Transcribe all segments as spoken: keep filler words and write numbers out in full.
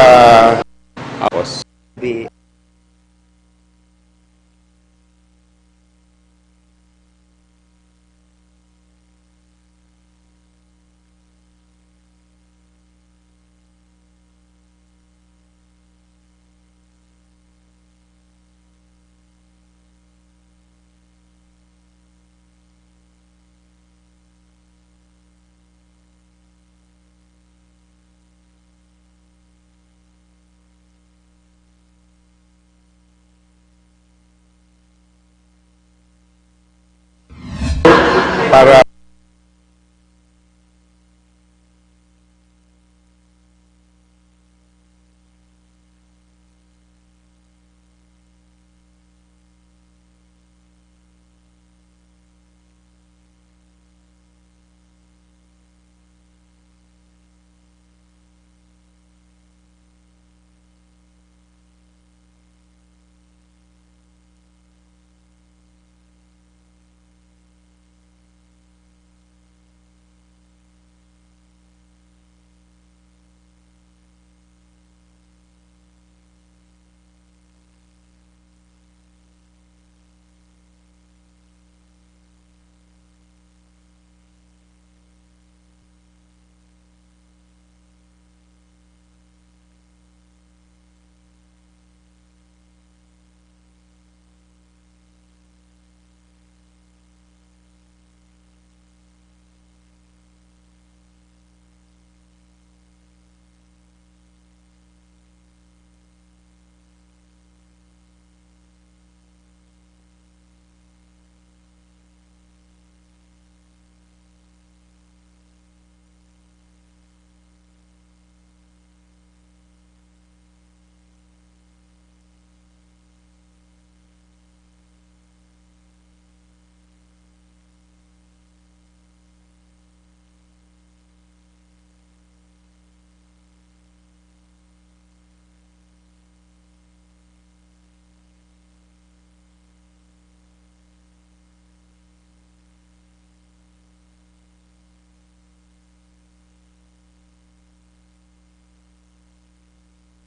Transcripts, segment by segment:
Ah, tapos. Be Para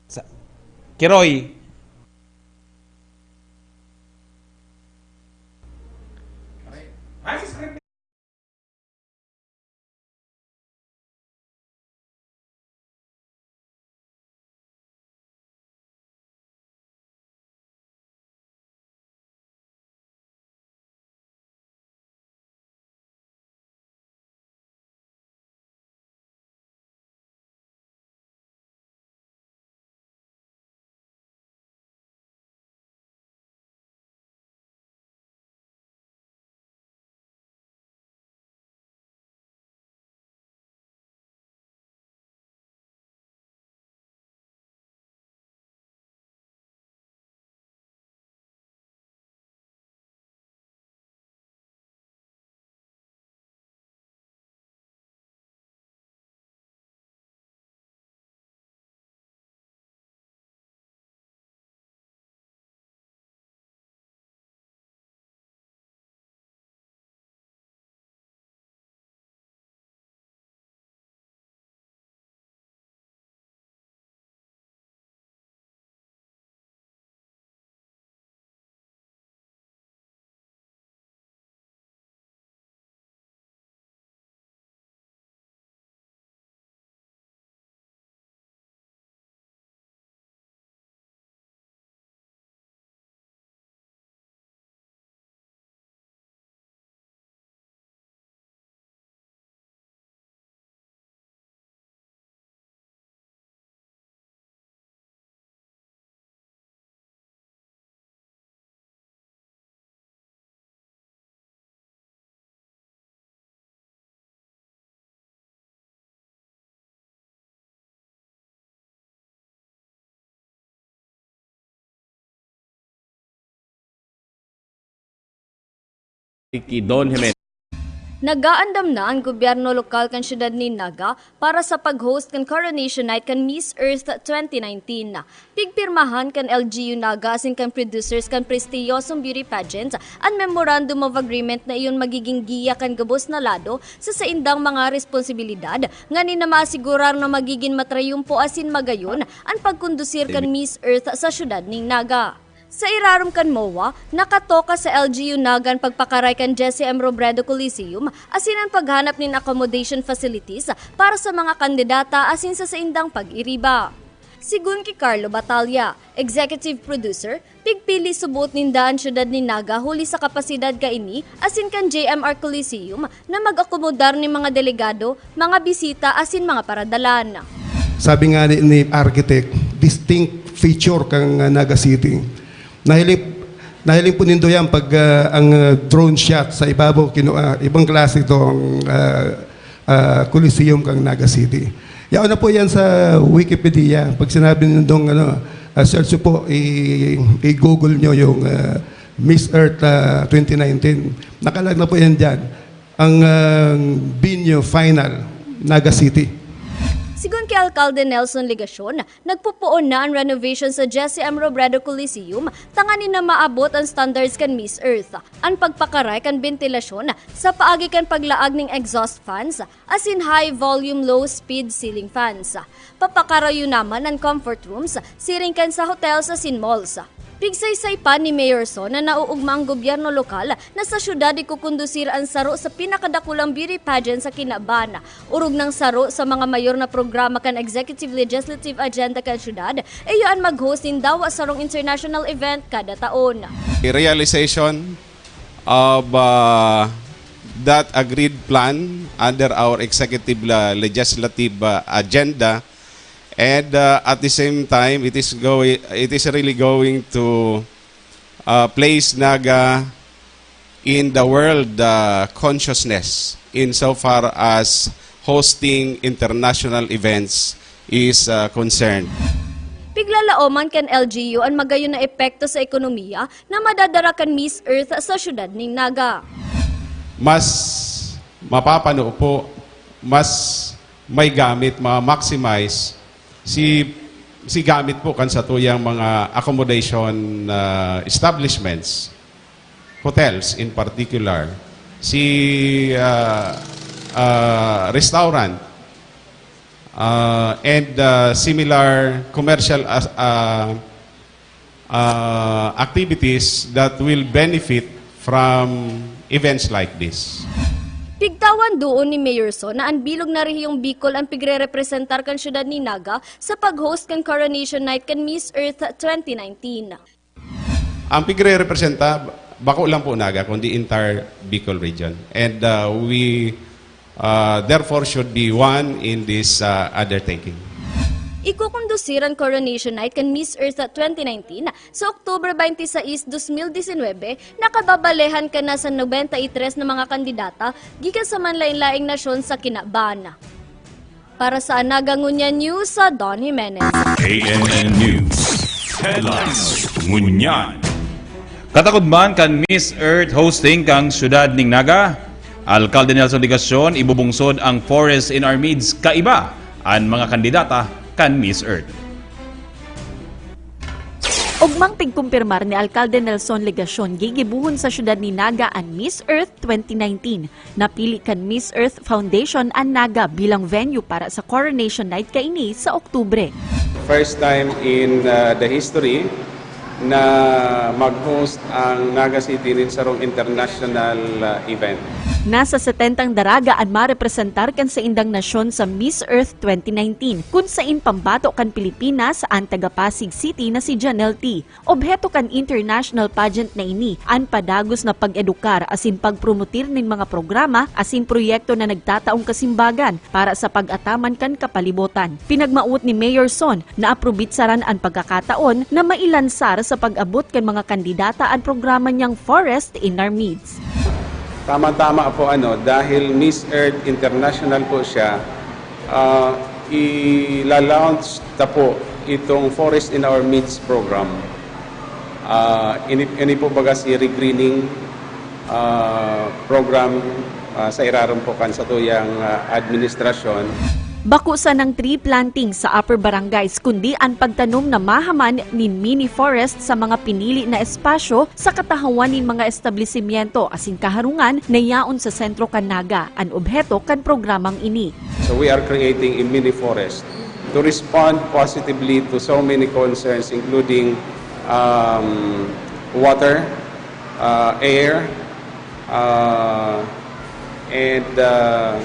Sa, Kiroy. Ricky Don Jimenez. Nagaandam na an gobyerno lokal kan siyudad nin Naga para sa pag-host kan Coronation Night kan Miss Earth twenty nineteen. Pigpirmahan kan L G U Naga asin kan producers kan prestiyosong beauty pageant an Memorandum of Agreement na iyon magiging giya kan gabos na lado sa saindang mga responsibilidad, nganing na maasegurar na magigin matrayumpo asin magayon an pagkondusir kan Miss Earth sa siyudad nin Naga. Sa irarom kan MOA, nakatoka sa L G U Naga an pagpakaray kan Jesse M. Robredo Coliseum asin an paghanap nin accommodation facilities para sa mga kandidata asin sa saindang pag-iriba. Sigun ki Carlo Batalla, executive producer, pigpili subot ninda an siyudad nin Naga huli sa kapasidad kaini asin kan J M R Coliseum na mag-akomodar nin mga delegado, mga bisita asin mga paradalan. Sabi nga ni, ni architect, distinct feature kan, ah, Naga City. Nahiling, nahiling po nindo yan pag, ah, ang, ah, drone shot sa ibabaw, kinu-, ah, ibang klase itong, ah, ah, Coliseum kan Naga City. Yaon na po yan sa Wikipedia. Pag sinabi nindong, ano, ah, search po, i-, i-Google nyo yung, ah, Miss Earth, ah, twenty nineteen. Nakalag na po yan dyan. Ang, ah, venue final, Naga City. Sigun ki Alcalde Nelson Legacion, nagpupoon na an renovation sa Jesse M. Robredo Coliseum tanganing na maabot an standards kan Miss Earth. An pagpakaray kan bentilasyon sa paagi kan paglaag nin exhaust fans asin high-volume low-speed ceiling fans. Papakarayo naman an comfort rooms siring kan sa hotels asin malls. Pigsaysay pa ni Mayor Son na naoogma ang gobyerno lokal na sa syudad ikokondusir an saro sa pinakadakulang beauty pageant sa kinaban. Orog nang saro sa mga mayor na programa kan Executive Legislative Agenda kan syudad, iyo an mag-host nin dawa sarong international event kada taon. The realization of uh, that agreed plan under our executive uh, legislative uh, agenda, and uh, at the same time, it is going, it is really going to uh, place Naga in the world uh, consciousness insofar as hosting international events is uh, concerned. Piglalaoman kan L G U an magayon na epekto sa ekonomiya na madadara kan Miss Earth sa syudad nin Naga. Mas mapapano po, mas may gamit, ma-maximize si si gamit po kan satuyang mga accommodation uh, establishments, hotels in particular, si uh, uh, restaurant, uh, and uh, similar commercial uh, uh, uh, activities that will benefit from events like this. Pigtawan doon ni Mayor Son na an bilog na rehiyong Bicol an pigre-representar kan syudad ni Naga sa pag-host kan Coronation Night kan Miss Earth twenty nineteen. Ang pigre-representa, bako lang po Naga, kundi entire Bicol region. And uh, we uh, therefore should be one in this uh, undertaking. Ikokondusir an Coronation Night kan Miss Earth twenty nineteen sa October twenty-six, dos mil disinwebe, na kababalehan kan nasa nobenta y tres na mga kandidata gikan sa manlain-laing nasyon sa kinaban. Para sa Anaga Ngunyan News, sa Don Jimenez. A M N News Headlines Ngunyan. Katakod man kan Miss Earth hosting kang syudad ning Naga, Alkalde Nelson Legacion, ibubungsod ang Forest in Our Midst kaiba an mga kandidata kan Miss Earth. Ugmang pigkumpirmar ni Alkalde Nelson Legacion, gigibuhon sa syudad ni Naga an Miss Earth twenty nineteen. Napili kan Miss Earth Foundation an Naga bilang venue para sa Coronation Night kaini sa Oktubre. First time in uh, the history na mag-host ang Naga City nin sarong international uh, event. Nasa setentang daraga an marepresentar kan saindang nasyon sa Miss Earth twenty nineteen, kun sain pambato kan Pilipinas an taga Pasig City na si Janelle T. Obheto kan international pageant na ini an padagos na pag-edukar asin pagpromotir nin mga programa asin proyekto na nagtataong kasimbagan para sa pag-ataman kan kapalibotan. Pinagmawot ni Mayor Son na aprobitsaran an pagkakataon na mailansar sa pag-abot kan mga kandidata an programa niyang Forest in Our Midst. Tama-tama po ano, dahil Miss Earth International po siya, uh, ilalaunch ta po itong Forest in Our Midst program. Uh, ini, ini po baga si regreening uh, program Ah, sa irarom po kan satuyang, ah, administrasyon. Bako sanang tree planting sa upper barangays, kundi an pagtanom na mahaman nin mini forest sa mga pinili na espasyo sa katahawan nin mga establisimyento asin kaharungan na yaon sa sentro kan Naga, an obheto kan programang ini. So we are creating a mini forest to respond positively to so many concerns, including, um, water, uh, air, uh, and, uh,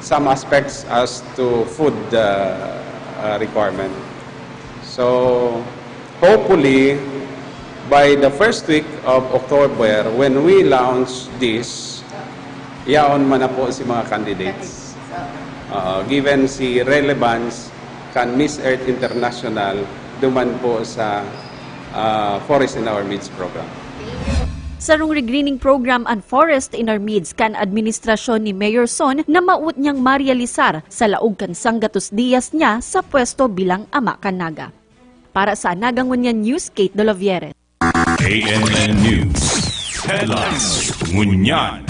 some aspects as to food, uh, uh, requirement. So hopefully, by the first week of October, when we launch this, yaon man na po si mga candidates. Uh, given si relevance kan Miss Earth International duman po sa, uh, Forest in Our Midst program. Sarong regreening program an Forest in Our Midst kan administrasyon ni Mayor Son na mawot niyang marealisar sa laog kan sanggatos diyas niya sa pwesto bilang ama kan Naga. Para sa Naga Ngunyan News, Kate Dolovieres. A N N News Headlines. Ngunyan.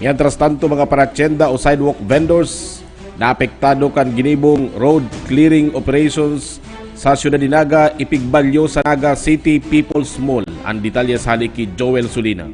Mientras tanto, mga paratyenda o sidewalk vendors na apektado kan ginibong road clearing operations sa siyudad ni Naga, ipigbalyo sa Naga City People's Mall. Ang detalye sa hali ki Joel Sulina.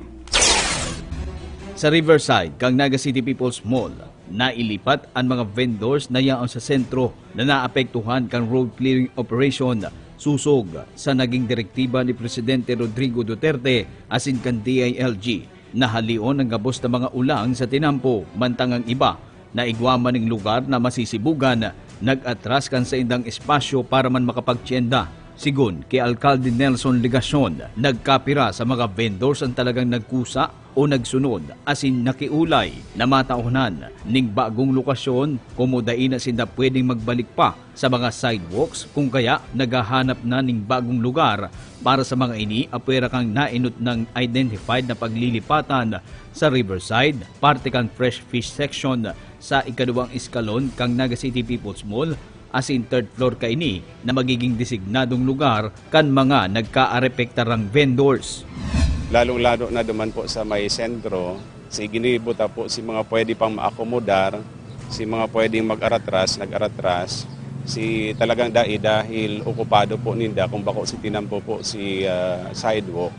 Sa Riverside, kang Naga City People's Mall, nailipat an mga vendors na yaon sa sentro na naapektuhan kan road clearing operation, sosog sa naging direktiba ni Presidente Rodrigo Duterte asin kan D I L G. Nahaleon an gabos na mga ulang sa tinampo, mantang ang iba na igwa man nin lugar na masisibogan, nag-atras kan saindang espasyo para man makapagtienda. Sigon ki Alkalde Nelson Legacion, nagkapira sa mga vendors ang talagang nagkusa o nagsunod asin nakiolay na mataonan ning bagong lokasyon, komo dai na sinda pwedeng magbalik pa sa mga sidewalks, kung kaya naghahanap na ning bagong lugar. Para sa mga ini, apwera kang nainot nang identified na paglilipatan sa Riverside, parte kang Fresh Fish Section sa ikaduwang eskalon kang Naga City People's Mall, asin third floor kaini na magiging designadong lugar kan mga nagkaarepektarang vendors. Lalong-lalo na duman po sa may sentro, si ginibo ta po si mga pwede pang maakomodar, si mga pwedeng mag-aratras, nag-aratras, si talagang dai dahil okupado po ninda, kung bako si tinampo po si, ah, sidewalk,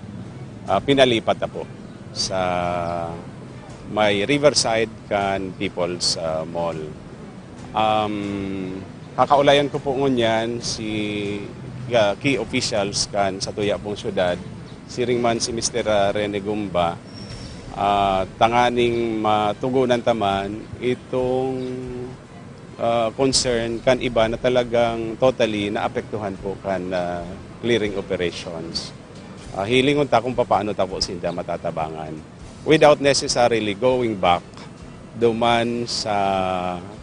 ah, pinalipat na po sa may Riverside kan People's, ah, Mall. Um, kakaulayan ko po ngunyan si, ah, key officials kan satuya pong syudad, siring man si Mister, ah, Rene Gumba, ah, tanganing matugunan ta man itong, ah, concern kan iba na talagang totally naapektuhan po kan, ah, clearing operations. Ah, hilingon ta kung papaano ta po sinda matatabangan without necessarily going back duman sa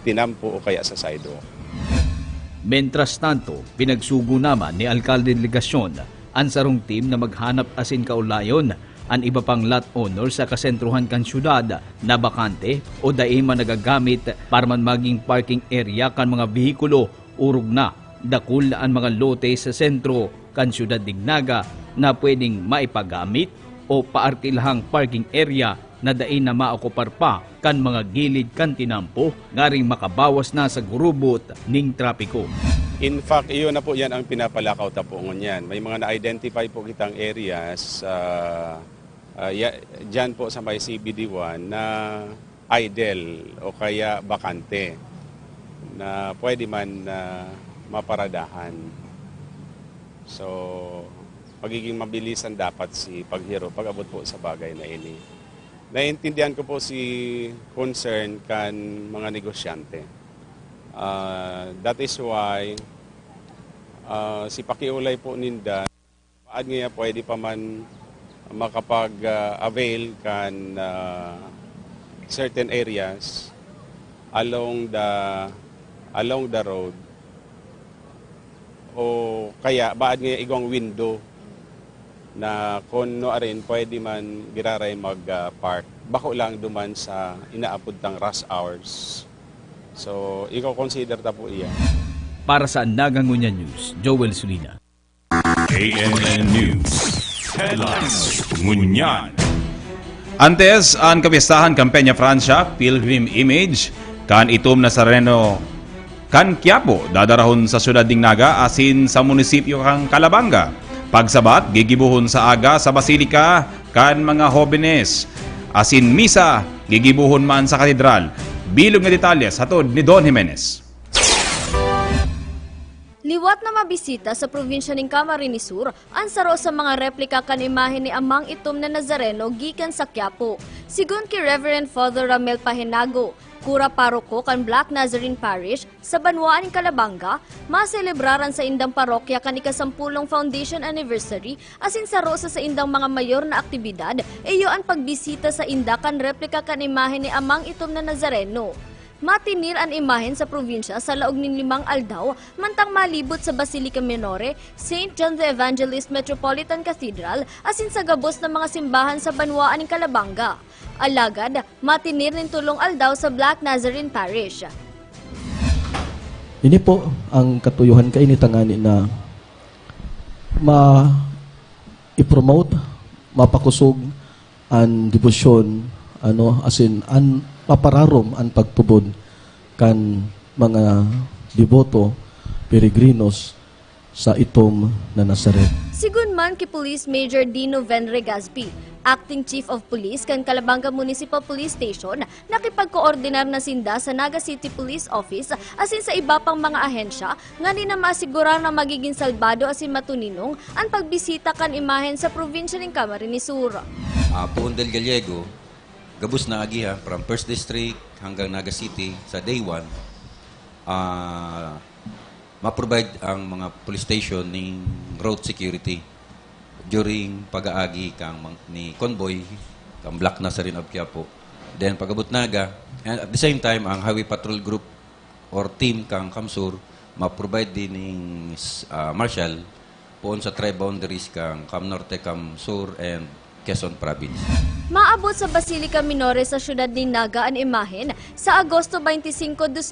tinampo o kaya sa sidewalk. Mentras tanto, pinagsugo naman ni Alkalde Legacion an sarong team na maghanap asin kaulayon an iba pang lot owner sa kasentruhan kan syudad na bakante o dai man nagagamit para man maging parking area kan mga behikulo. Orog na, dakul an mga lote sa sentro kan syudad nin Naga na pwedeng maipagamit o paartilahang parking area na dai na maokupar pa kan mga gilid kan tinampo, ngaring makabawas na sa gurubot ning trapiko. In fact, iyon na po yan ang pinapalakaw ta po ngunyan. May mga na-identify po kitang areas, ah, ah, ya- dyan po sa may C B D one na idle o kaya bakante na pwede man na maparadahan. So, magiging mabilisan dapat si paghiro pag-abot po sa bagay na ini. Naiintindihan ko po si concern kan mga negosyante. Ah, that is why, ah, si pakiulay po ninda, paad nga pwede pa man makapag, ah, avail kan, ah, certain areas along the, along the road, o kaya baad nga igwang window na kun nuarin pwede man giraray mag, ah, park. Bako lang duman sa inaapod tang rush hours. So, i-consider ta po iyan. Para sa Naga Ngunyan News, Joel Sulina. A N N News Headlines. Ngunyan. Antes, an kapyestahan kan Peña Francia Pilgrim Image kan itom na Nazareno kan Quiapo dadarahon sa siyudad nin Naga asin sa munisipyo kan Calabanga. Pagsabat, gigibohon sa aga sa Basilika kan mga Hobenes, asin misa gigibohon man sa Katedral. Bilog na detalye hatod ni Don Jimenez. Liwat na mabisita sa probinsya nin Camarines Sur an saro sa mga replika kan imahen ni Amang Itom na Nazareno gikan sa Quiapo. Sigon ki Reverend Father Ramel Pahinago, kura paroko kan Black Nazarene Parish sa banwaan nin Calabanga, maselebraran sa indang parokya kan ikasampulong foundation anniversary asin saro sa saindang mga mayor na aktibidad iyo an pagbisita sa inda kan replika kan imahen ni Amang Itom na Nazareno. Matinir an imahen sa probinsya sa laog nin limang aldaw mantang malibot sa Basilica Minore, Saint John the Evangelist Metropolitan Cathedral asin sa gabos na mga simbahan sa banwaan nin Calabanga. Alagad, matinir nin tolong aldaw sa Black Nazarene Parish. Ini po ang katuyohan kaini tangani na ma-promote, mapakosog an debosyon, ano, asin an papararom an pagtubod kan mga deboto, peregrinos sa itom na Nazaret. Sigon man ki Police Major Dino Venre Gaspi, Acting Chief of Police kan Calabanga Municipal Police Station, nakipagkoordinar na sinda sa Naga City Police Office asin sa iba pang mga ahensya nganing na masigurado na magigin salbado asin matuninong an pagbisita kan imahen sa probinsya nin Camarines Sur. Uh, Puon del Gallego, gabos na agihan from First District hanggang Naga City sa day one, uh, ma-provide ang mga police station ning road security during pag-aagi kang ni convoy kang Black Nazarene of Quiapo. Then pag-abot Naga, and at the same time ang highway patrol group or team kang Kamsur ma-provide din ning uh, marshal poon sa tri-boundaries kang Cam Norte, Cam Sur, and Quezon Province. Maabot sa Basilica Minore sa siyudad nin Naga an imahen sa Agosto twenty-five, twenty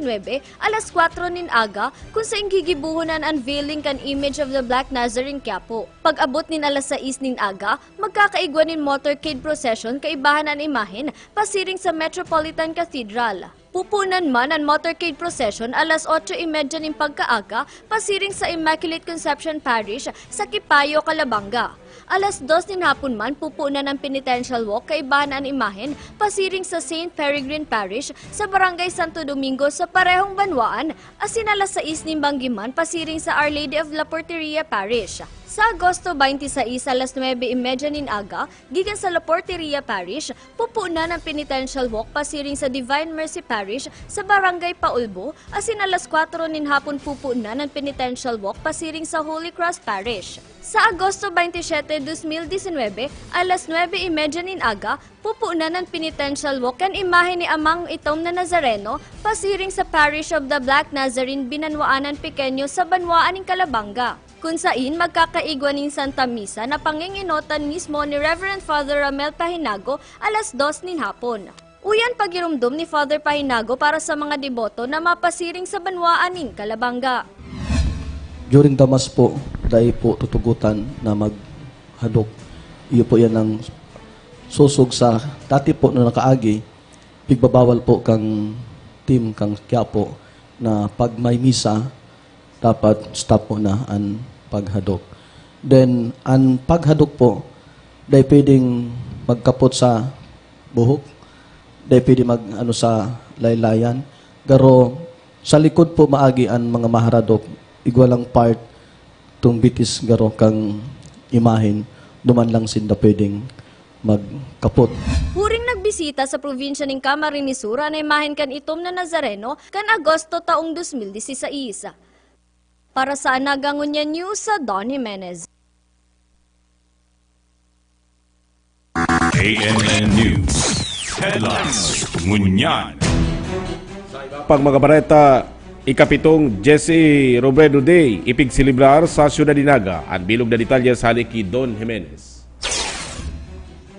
nineteen, alas kwatro nin aga, kung saing gigibuhon an unveiling kan image of the Black Nazarene Quiapo. Pag-abot nin alas sais nin aga, magkakaigwa nin motorcade procession kaibahan an imahen pasiring sa Metropolitan Cathedral. Pupunan man an motorcade procession alas otso y media nin pagkaaga pasiring sa Immaculate Conception Parish sa Kipayo, Calabanga. Alas dos nin hapon man pupunan an penitential walk kaibahan an imahen pasiring sa Saint Peregrine Parish sa Barangay Santo Domingo sa parehong banwaan, asin alas sais nin banggi man pasiring sa Our Lady of La Porteria Parish. Sa Agosto twenty-six, alas nuebe y media nin aga, gikan sa La Porteria Parish, pupunan an penitential walk pasiring sa Divine Mercy Parish sa Barangay Paulbo, asin alas kwatro nin hapon pupunan an penitential walk pasiring sa Holy Cross Parish. Sa Agosto twenty-seven, dos mil disinwebe, alas nuebe y media nin aga, pupunan an penitential walk kan imahe ni Amang Itom na Nazareno pasiring sa Parish of the Black Nazarene, Binanwaanan Pequeño sa banwaan nin Calabanga, kun sain magkakaigwa nin Santa Misa na pangingenotan mismo ni Reverend Father Ramel Pahinago alas dos nin hapon. Uyan pagiromdom ni Father Pahinago para sa mga deboto na mapasiring sa banwaan nin Calabanga. During the Mass po, dai po tutugotan na maghadok. Iyo po yan ang sosog sa dati po na nakaagi, pigbabawal po kang team kang Quiapo na pag may misa, dapat stop po na ang paghadok. Then, ang paghadok po, dai pwedeng magkapot sa buhok, dai pwede mag ano sa laylayan. Garo, sa likod po maagi ang mga maharadok, igwa lang part tong bitis garo kang imahen, duman lang sinda pwedeng magkapot. Huring nagbisita sa probinsya nin Camarines Sur an imahen kan Itom na Nazareno kan Agosto taong dos mil diseis. Para sa Anaga Ngunyan News, sa Don Jimenez. A M N News Headlines. Ngunyan. Pang mga bareta, ikapitong Jesse Robredo Day ipigselebrar sa siyudad ni Naga. An bilog na detalye sa ni ki Don Jimenez.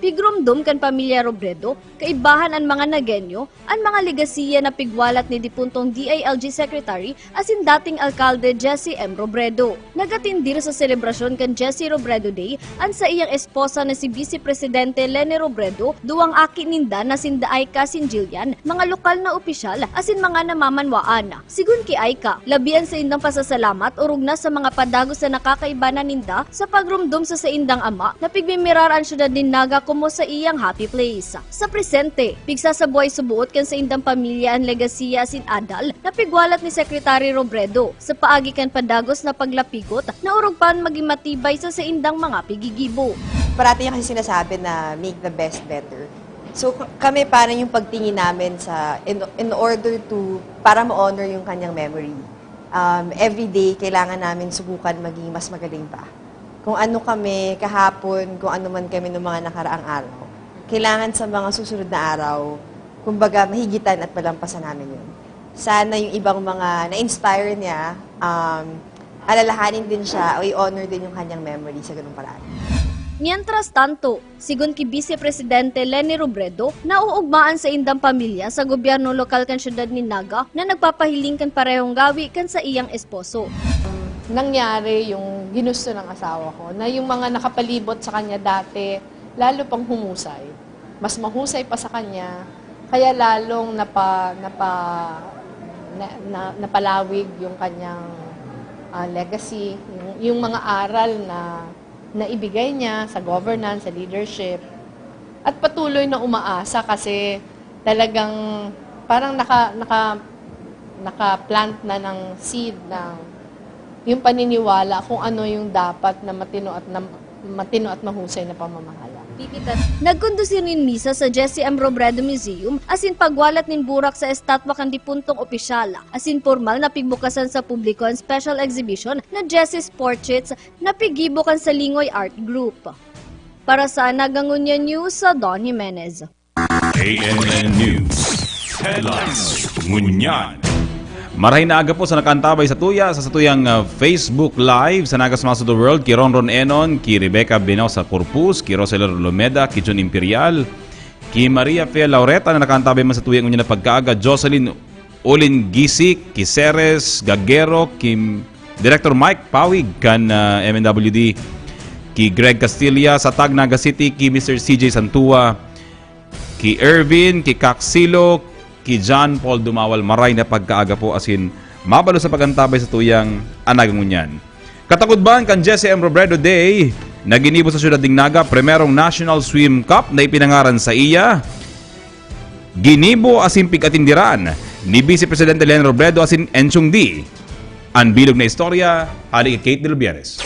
Pigromdom kan pamilya Robredo, kaibahan an mga Nagueño, an mga legasiya na pigwalat ni dipuntong D I L G Secretary asin dating alkalde Jesse M. Robredo. Nagatindir sa selebrasyon kan Jesse Robredo Day an saiyang esposa na si Vice Presidente Leni Robredo, duwang aki ninda na sinda Aika asin Jillian, mga lokal na opisyal asin mga namamanwaan. Sigon ki Aika, labi an saindang pasasalamat orog na sa mga padagos na nakakaiba na ninda sa pagromdom sa saindang ama na pigmimirar an siyudad nin Naga komo saiyang happy place. Sa presente, pigsasabuhay suboot kan saindang pamilya an legasiya asin adal na pigwalat ni Secretary Robredo sa paagi kan padagos na paglapigot na orog pa an magin matibay sa saindang mga pigigibo. Parati niya kasi sinasabi na make the best better. So k- kami parang yung pagtingin namin sa in, in order to para ma-honor yung kanyang memory. Um, every day kailangan namin subukan maging mas magaling pa. Kung ano kami kahapon, kung ano man kami noong mga nakaraang araw, kailangan sa mga susunod na araw, kumbaga mahigitan at malampasan namin yun. Sana yung ibang mga na-inspire niya, um, alalahanin din siya o i-honor din yung kanyang memory sa ganung paraan. Mientras tanto, sigon ki Vice Presidente Leni Robredo, nauugma an saindang pamilya sa gobyerno lokal kan siyudad nin Naga na nagpapahiling kan parehong gawi kan saiyang esposo. Nangyari yung ginusto ng asawa ko, na yung mga nakapalibot sa kanya dati, lalo pang humusay. Mas mahusay pa sa kanya, kaya lalong napa, napa, na, na, napalawig yung kanyang ah, legacy, yung, yung mga aral na naibigay niya sa governance, sa leadership, at patuloy na umaasa kasi talagang parang naka, naka, naka-plant na ng seed ng yung paniniwala kung ano yung dapat na matino at na, matino at mahusay na pamamahala. Nagkondusir nin misa sa Jesse M. Robredo Museum asin pagwalat nin burak sa estatwa kan dipuntong opisyal, asin pormal na pigbukasan sa publiko an special exhibition na Jesse's Portraits na pigibo kan Salingoy Art Group. Para sa Anaga Ngunyan News, Don Jimenez. A N N News Headlines. Ngunyan. Marahay na aga po sa nakaantabay sa tuya, sa satuyang ah, Facebook Live sa Nagas Master of the World, ki Ronron Enon, ki Rebecca Binosa Corpus, ki Rosel Olomeda, ki Jun Imperial, ki Maria Fe Laureta na nakaantabay man sa tuyang ngunyan na pagkaaga, Jocelyn Olin Gisik, ki Ceres Gagero, ki Director Mike Pawig kan ah, M N W D, ki Greg Castilla sa Tag Naga City, ki Mister C J Santua, ki Ervin, ki Kak Silo, ki John Paul Dumawal. Maray na pagkaaga po asin mabalo sa pag-antabay sa tuyang Anaga Ngunyan. Katagudban kan Jesse M. Robredo Day na ginibo sa siyudad nin Naga, primerong National Swim Cup na ipinangaran sa iya, ginibo asin pig-atindiran ni Vice Presidente Leni Robredo asin Enchong D. An bilog na istorya, hali kay Kate Del Bienes.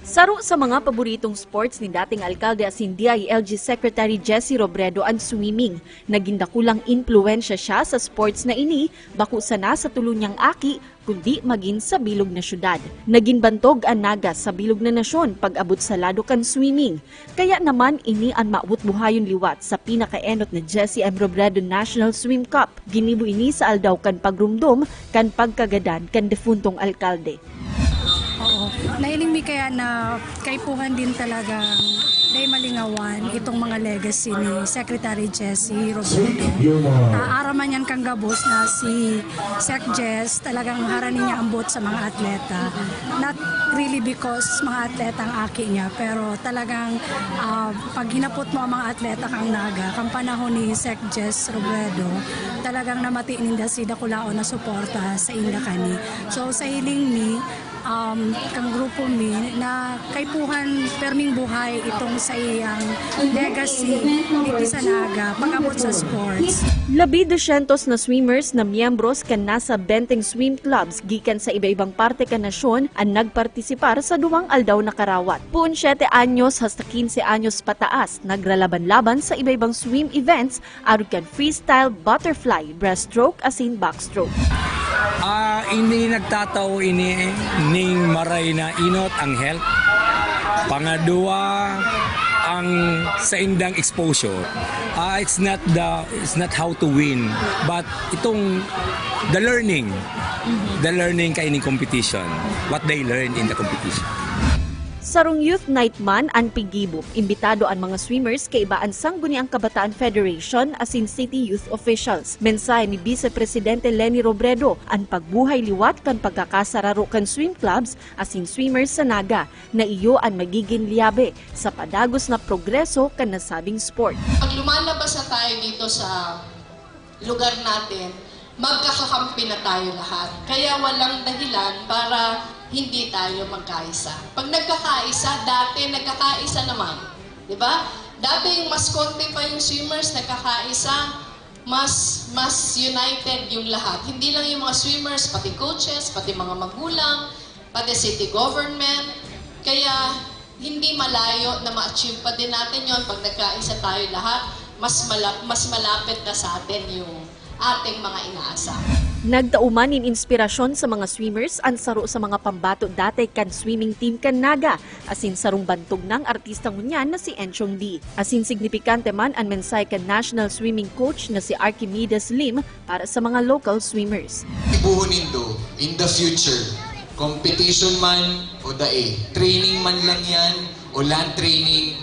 Saro sa mga paboritong sports ni dating alkalde asin D I L G Secretary Jesse Robredo an swimming. Nagin dakulang impluwensya siya sa sports na ini, bako sana sa tulo niyang aki, kundi magin sa bilog na syudad. Nagin bantog an Naga sa bilog na nasyon pag-abot sa lado kan swimming. Kaya naman, ini an maabot buhayon liwat sa pinakaenot na Jesse M. Robredo National Swim Cup. Ginibo ini sa aldaw kan pagromdom kan pagkagadan kan defuntong alkalde. Oo. Nahiling mi kaya na kaipuhan din talagang dai malingawan itong mga legacy ni Secretary Jesse Robredo. Ta aram man yan kan gabos na si Sec Jess talagang harani niya ambot sa mga atleta. Not really because mga atleta ang aki niya, pero talagang ah, pag hinapot mo ang mga atleta kang Naga, kang panahon ni Sec Jess Robredo, talagang namati ninda si dakulaon na suporta sa inda kani. So sa hiling mi, um, kang grupo mi na kaipuhan perming buhay itong sa iyang legacy dito sa Naga pag-abot sa sports. Labi dosyentos na swimmers na miyembros kan nasa benteng swim clubs gikan sa iba-ibang parte kan nasyon an nagpartisipar sa duwang aldaw na karawat. Poon siyete anyos hasta kinse anyos pataas, nagralaban-laban sa iba-ibang swim events arog kan freestyle, butterfly, breaststroke asin backstroke. Ah, ini nagtatao ini ning maray na inot ang health. Pangadua, ang saindang exposure. Ah, it's not the it's not how to win, but itong the learning, the learning kaining competition, what they learn in the competition. Sarong youth night man an piggibo, imbitado an mga swimmers kaiba an Sangguniang Kabataan Federation asin city youth officials. Mensahe ni Vice Presidente Leni Robredo, an pagbuhay liwat kan pagkakasararo kan swim clubs asin swimmers sa Naga na iyo an magigin liyabe sa padagos na progreso kan nasabing sport. Pag lumalabas na tayo dito sa lugar natin, magkakakampi na tayo lahat. Kaya walang dahilan para hindi tayo magkaisa. Pag nagkakaisa, dati nagkakaisa naman. Di ba? Dating mas konti pa yung swimmers, nagkakaisa, mas mas united yung lahat. Hindi lang yung mga swimmers, pati coaches, pati mga magulang, pati city government. Kaya hindi malayo na ma-achieve pa din natin yon pag nagkaisa tayo lahat. Mas, mala- mas malapit na sa atin yung ating mga inaasa. Nagtao man nin inspirasyon sa mga swimmers an saro sa mga pambato dati kan swimming team kan Naga, asin sarong bantog nang artista ngunyan na si Enchong D. Asin signipikante man an mensahe kan national swimming coach na si Archimedes Lim para sa mga local swimmers. Gibohon nindo in the future, competition man o dai, training man lang yan o land training,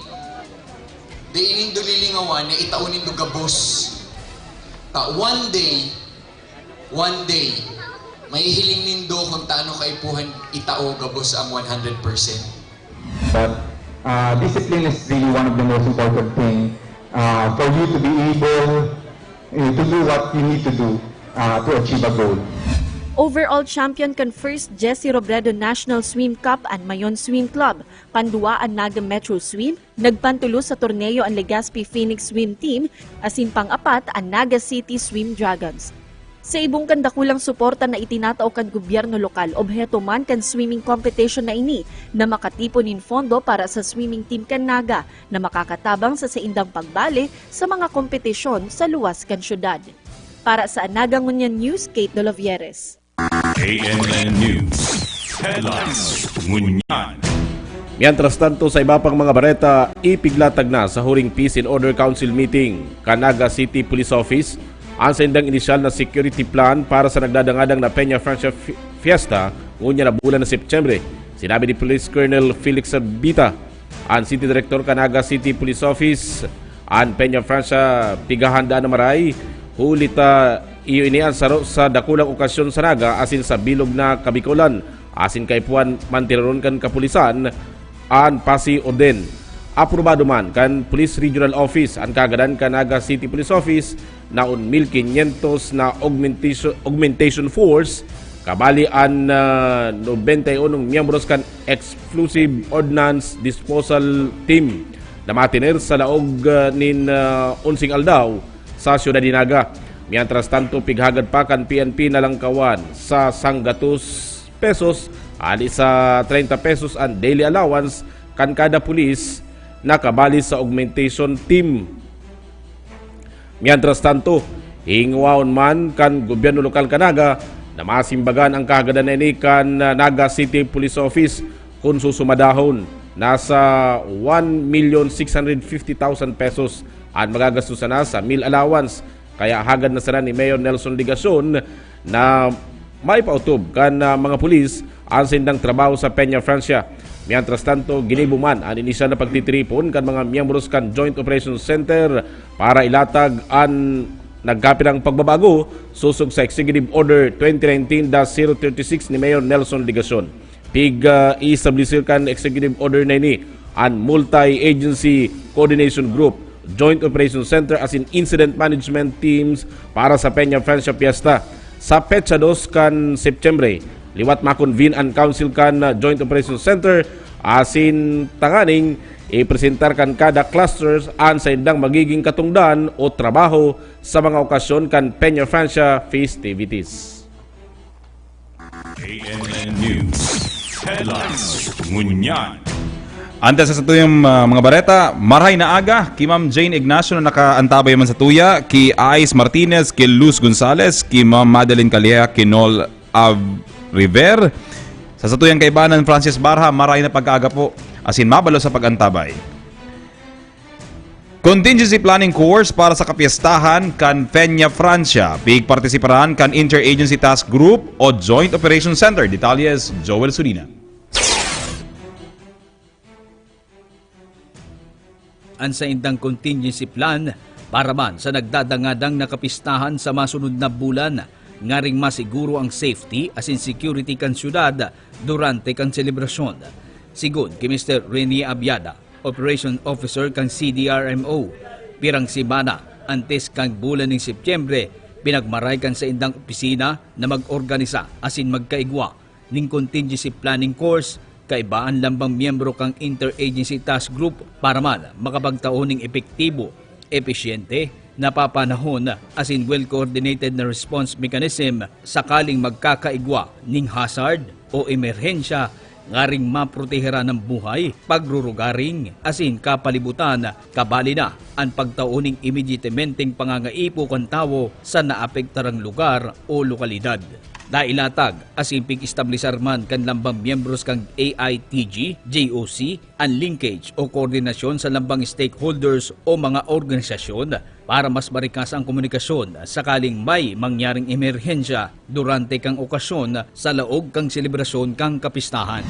dai nindo lilingawan na itao nindo gabos. Ta one day, one day, mahihiling nindo kung tano kaipuhan itao gabos ang one hundred percent. But uh, discipline is really one of the most important thing uh, for you to be able uh, to do what you need to do uh, to achieve a goal. Overall champion kan First Jesse Robredo National Swim Cup an Mayon Swim Club. Kan duwa an Naga Metro Swim, nagpantulos sa torneo an Legazpi Phoenix Swim Team, asin pang-apat an Naga City Swim Dragons. Sa ibong kan dakulang suporta na itinatao kan gobyerno lokal, obheto man kan swimming competition na ini na makatipon nin fondo para sa swimming team kan Naga na makakatabang sa saindang pagbale sa mga kompetisyon sa luwas kan syudad. Para sa Anaga Ngunyan News, Kate Dolovieres. A M N News Headlines. Ngunyan. Mientras tanto, sa iba pang mga bareta, ipiglatag na sa huring Peace and Order Council meeting kan Naga City Police Office an saindang inisyal na security plan para sa nagdadangadang na Peña Francia Fi- Fiesta ngunyan na bulan na Setyembre. Sinabi ni Police Colonel Felix Sabita, an City Director kan Naga City Police Office, an Peña Francia pighahandaan na maray, huli ta iyo ini an saro sa dakulang okasyon sa Naga asin sa bilog na Kabikolan asin kaipuhan man tironon kan kapulisan an Pasi Orden. Aprobado man kan Police Regional Office an kagadan kan Naga City Police Office na un mil quinientos na augmentation, augmentation force, kabali an ah, nobenta y unong miyembros kan Explosive Ordnance Disposal Team na matiner sa laog ah, nin ah, onseng aldaw sa siyudad ni Naga. Mientras tanto, pighagad pa kan P N P na langkawan sa sanggatos pesos hali sa treinta pesos an daily allowance kan kada pulis na kabali sa augmentation team. Mientras tanto, hingwaon man kan gobyerno lokal kan Naga na masimbagan ang kahagadan na ini kan Naga City Police Office kun susumadahon. Nasa one million six hundred fifty thousand pesos an magagastos sana sa meal allowance. Kaya hagad na sana ni Mayor Nelson Legacion na maipautob kan ah, mga pulis an saindang trabaho sa Peña Francia. Mientras tanto, ginibo man an inisyal na pagtitiripon kan mga miyembros kan Joint Operations Center para ilatag an nagkapirang pagbabago sosog sa Executive Order twenty nineteen dash zero thirty six ni Mayor Nelson Legacion. Pig-i-establisir kan Executive Order na ini an Multi-Agency Coordination Group, Joint Operations Center asin Incident Management Teams para sa Peña Francia Fiesta. Sa petsa dos kan Setyembre, liwat ma-convene an Council kan Joint Operations Center asin tanganing ipresentar kan kada clusters an saindang magiging katungdan o trabaho sa mga okasyon kan Peña Francia festivities. A M N News Headlines. Ngunyan. Antes sa satuyang uh, mga bareta, marahay na aga ki Ma'am Jane Ignacio na nakaantabay man sa tuya, ki Ais Martinez, ki Luz Gonzalez, ki Ma'am Madeline Calleja, ki Nol Av River. Sa satuyang kaibanan, Francis Barha, marahay na pagkaaga po. Asin mabalo sa pag-antabay. Contingency Planning Course para sa kapiestahan kan Peña Francia. Pigpartisiparan kan Interagency Task Group o Joint Operations Center. Detalles, Joel Sulina. an saindang contingency plan para man sa nagdadangadang na kapistahan sa masunod na bulan, ngaring masiguro ang safety asin security kan syudad durante kan selebrasyon. Sigon ki Mister Rene Abiada, Operation Officer kan C D R M O, pirang semana antes kan bulan nin Setyembre, pinagmaray kan saindang opisina na mag-organisa asin magkaigwa nin contingency planning course kaiba an lambang miyembro kan Interagency Task Group para man makapagtao nin epektibo, episyente, napapanahon asin well-coordinated na response mechanism sakaling magkakaigwa nin hazard o emerhensya ngaring maproteheran an buhay, pagrurugaring asin kapalibutan, kabali na an pagtao nin immediatementeng pangangaipo kan tawo sa naapektarang lugar o lokalidad. Nailatag asin pig-establisar man kan lambang miyembros kan A I T G, J O C, an linkage o koordinasyon sa lambang stakeholders o mga organisasyon para mas marikas ang komunikasyon sakaling may mangyaring emerhensya durante kan okasyon sa laog kan selebrasyon kan kapistahan.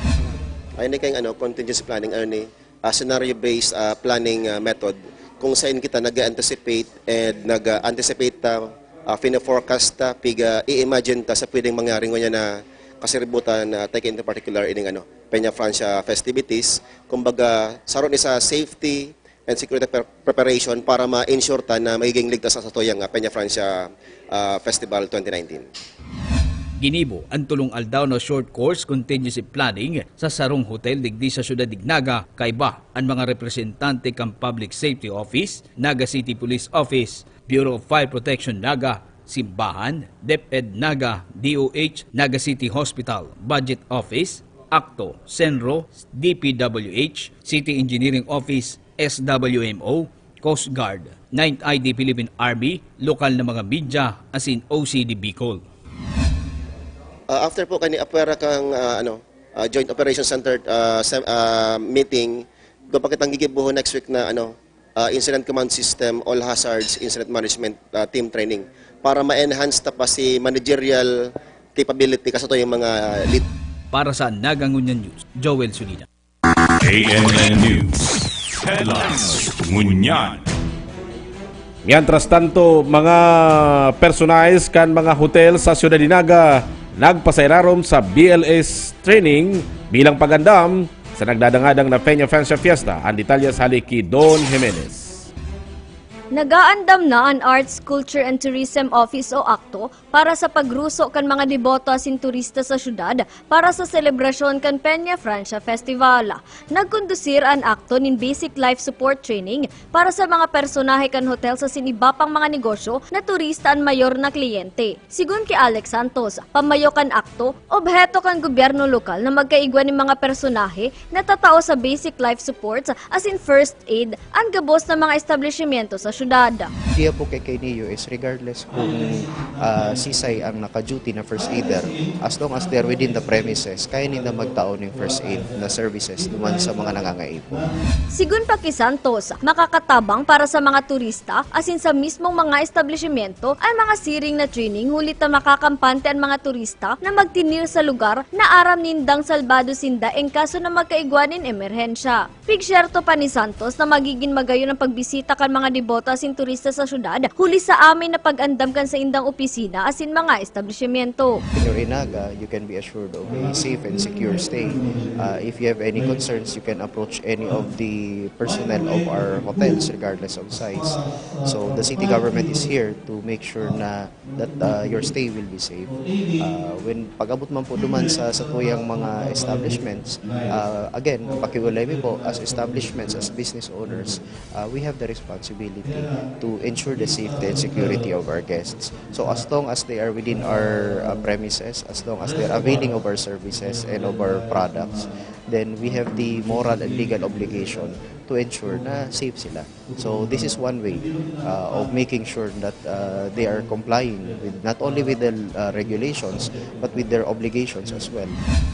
Ayun na kayong ano, contingency planning, ano ni, ah, scenario-based ah, planning ah, method kung saan kita nag-anticipate and nag-anticipate uh, uh, fina-forecast ta, piga i-imagine ta sa pwedeng mangyari ngunyan na kasiributan na taking into particular ining ano, Peña Francia festivities. Kumbaga, saro ni sa safety and security pre- preparation para ma-ensure ta na magiging ligtas sa satuyang uh, Peña Francia uh, Festival twenty nineteen. Ginibo an tulong aldaw na short course contingency planning sa sarong hotel digdi sa siyudad nin Naga, kaiba an mga representante kan Public Safety Office, Naga City Police Office, Bureau of Fire Protection Naga, Simbahan, DepEd Naga, D O H, Naga City Hospital, Budget Office, akto, senro, D P W H, City Engineering Office, S W M O, Coast Guard, Ninth I D Philippine Army, lokal na mga media, asin O C D Bicol. Uh, after po kani apwera kang uh, ano uh, Joint Operations Center uh, sem- uh, meeting, doon pa kitang gigibuhon next week na ano uh, Incident Command System, All Hazards, Incident Management uh, Team Training para ma-enhance ta pa si managerial capability kasi ito yung mga lead. Para sa Nagangunyan News, Joel Sulina. A N N News Headlines Ngunyan. Mientras tanto, mga personahes kan mga hotel sa Ciudad de Naga nagpasairarom sa B L S training bilang pagandam sa nagdadangadang na Peña Francia Fiesta. Ang detalye sa hali ki Don Jimenez. Nagaandam na an Arts, Culture and Tourism Office o akto para sa pagruso kan mga deboto asin turista sa syudad para sa selebrasyon kan Peña Francia Festival. Nagkondusir an akto nin basic life support training para sa mga personahe kan hotel asin iba pang mga negosyo na turista an mayor na kliyente. Sigon ki Alex Santos, pamayo kan akto, obheto kan gobyerno lokal na magkaigwa nin mga personahe na tatao sa basic life support asin first aid an gabos na mga establisimyento sa syudad. Idea po kay Kaineo is regardless kung ah, sisay ang naka-duty na first aider, as long as they're within the premises, kaya ninda magtao ning first aid na services duman sa mga nangangaipo. Sigon pa ki Santos, makakatabang para sa mga turista asin sa mismong mga establisimyento an mga siring na training huli ta makakampante an mga turista na magtinir sa lugar na aram nindang salbado sinda en kaso na magkaigwa nin emerhensya. Pigsyerto pa ni Santos na magigin magayon an pagbisita kan mga deboto asin turista sa syudad huli sa amin na pag-andam kan saindang opisina asin mga establisimyento. In your Inaga, you can be assured of a safe and secure stay. Uh, if you have any concerns, you can approach any of the personnel of our hotels regardless of size. So the city government is here to make sure na that uh, your stay will be safe. Uh, when pag-abot man po duman sa satuyang mga establishments, uh, again, pakiulay mi po as establishments, as business owners, uh, we have the responsibility to ensure the safety and security of our guests. So as long as they are within our uh, premises, as long as they're availing of our services and of our products, then we have the moral and legal obligation to ensure na safe sila. So this is one way uh, of making sure that uh, they are complying with not only with the uh, regulations but with their obligations as well.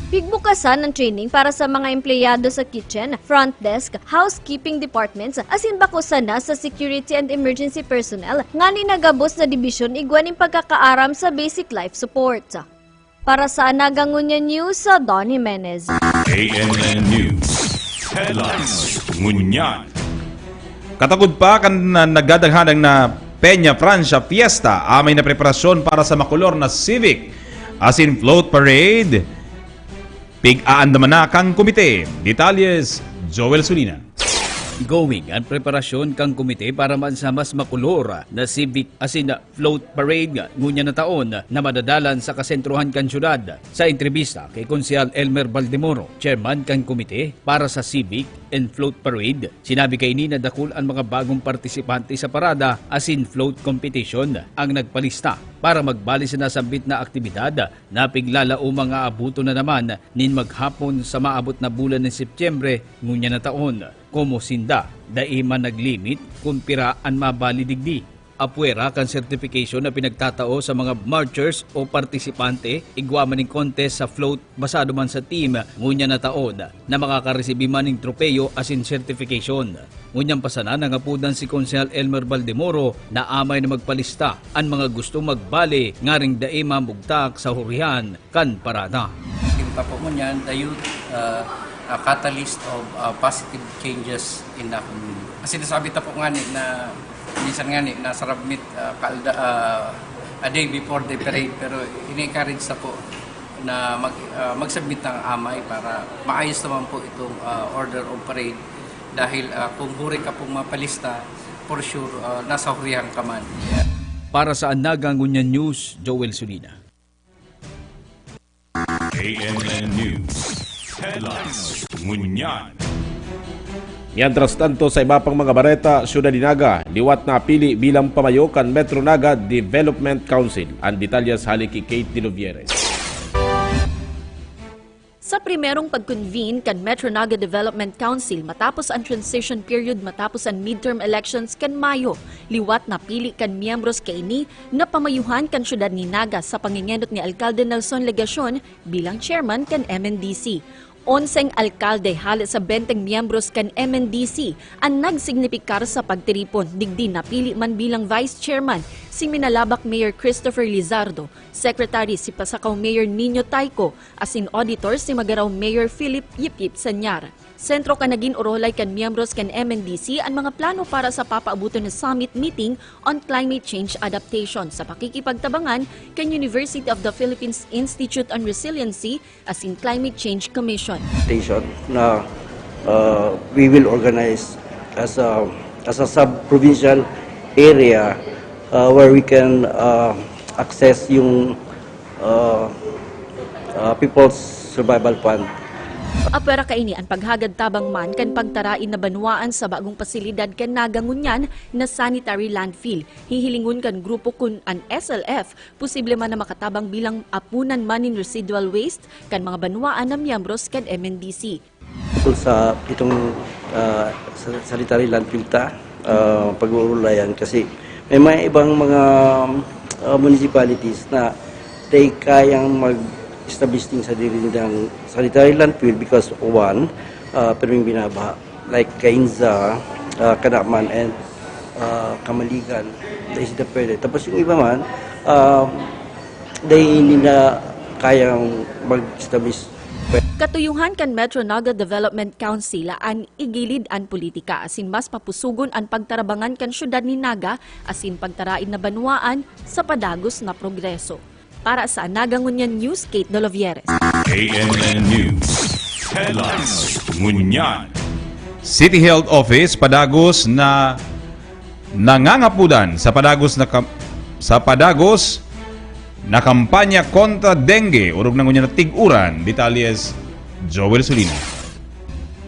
Pigbukasan ang training para sa mga empleyado sa kitchen, front desk, housekeeping departments, asin bako sana sa security and emergency personnel ngani na gabos na dibisyon igwa nin pagkakaaram sa basic life support. Para sa Anaga Ngunyan News, Don Jimenez. A N N News Headlines Ngunyan. Katagod pa kan na nagdadaghanang na Peña Francia Fiesta, amay na preparasyon para sa makulor na Civic asin Float Parade. Pig-aandaman na kan komite. Detalyes, Joel Sulina. Going an preparasyon kan komite para man sa mas makulor na Civic asin Float Parade ngunyan na taon na madadalan sa kasentrohan kan syudad. Sa entrebista kay Konsehal Elmer Baldemoro, chairman kan komite para sa Civic and Float Parade, sinabi kaini na dakul an mga bagong partisipante sa parada asin float competition ang nagpalista para magbali sa nasambit na aktibidad na piglalao mga abuto na naman nin maghapon sa maabot na bulan nin Setyembre ngunyan na taon. Komo sinda, dai man naglimit kun pira an mabali digdi. Apwera kan sertification na pinagtatao sa mga marchers o partisipante, igwa man nin contest sa float basado man sa team ngunyan na taon na makakaresibi man nin tropeyo asin sertification. Ngunyan pa sana nangapodan si Konsehal Elmer Baldemoro na amay na magpalista an mga gustong magbali ngaring dai mamugtak sa hurihan kan parada. Yung pa po ngunyan, the youth, uh, a catalyst of uh, positive changes in the community. Kasi nasabi ta po nga ni na minsan nga ni nasa Rabmit uh, kalda, uh, a day before the parade, pero ini-encourage ta po na mag, uh, mag-submit ng amay para maayos naman po itong uh, order of parade dahil uh, kung huri ka pong mapalista, for sure, uh, nasa hurihan ka man. Yeah. Para sa Anaga Ngunyan News, Joel Sulina. A M N News Headlines. Ngunyan. Mientras tanto, sa iba pang mga bareta, Syudad ni Naga, liwat na pili bilang pamayo kan Metro Naga Development Council. Ang detalyes hali ki Kate Dilovieres. Sa primerong pag-convene kan Metro Naga Development Council matapos an transition period matapos an midterm elections kan Mayo, liwat na pili kan miyembros kaini na pamayuhan kan syudad ni Naga sa pangengenot ni Alkalde Nelson Legacion bilang chairman kan M N D C. Onseng alkalde hale sa benteng miyembros kan M N D C an nagsignipikar sa pagtiripon, digdi napili man bilang vice chairman si Minalabac Mayor Christopher Lizardo, secretary si Pasacao Mayor Nino Tayco, asin auditor si Magarao Mayor Philip Yipyip Sanyar. Sentro kan nagin orolay kan miyembros kan M N D C an mga plano para sa papaaboton na summit meeting on climate change adaptation sa pakikipagtabangan kan University of the Philippines Institute on Resiliency asin Climate Change Commission. Station na uh, we will organize as a as a sub-provincial area uh, where we can uh, access yung uh, uh, People's Survival Fund. Apwera kaini an paghagad tabang man kan pagtarain na banwaan sa bagong pasilidad kan Naga ngunyan na sanitary landfill. Hihilingon kan grupo kun an S L F posible man na makatabang bilang apunan man nin residual waste kan mga banwaan na miyembros kan M N D C. Tungkol sa itong ah, sa- sanitary landfill ta, ah, pag-uulayan kasi may mga ibang mga ah, municipalities na they kayang mag-establish din sa diri nilang sanitary landfill because one, uh, perming binaba like Cainza, uh, Kanaman and uh, Kamaligan, they is the pwede. Tapos yung iba man, um, they hindi na kayang mag-establish. Katuyuhan kan Metro Naga Development Council an igilid an politika asin mas papusugon an pagtarabangan kan syudad ni Naga asin pagtaraid na banwaan sa padagos na progreso. Para sa Naga Ngunyan News, Kate Dolovieres. A M N News Headlines. Ngunyan. City Health Office padagos na nangangapudan sa padagos na kam- sa padagos na kampanya kontra dengue, orog na ngunyan na tig-uran. Detalyes, Joel Sulina.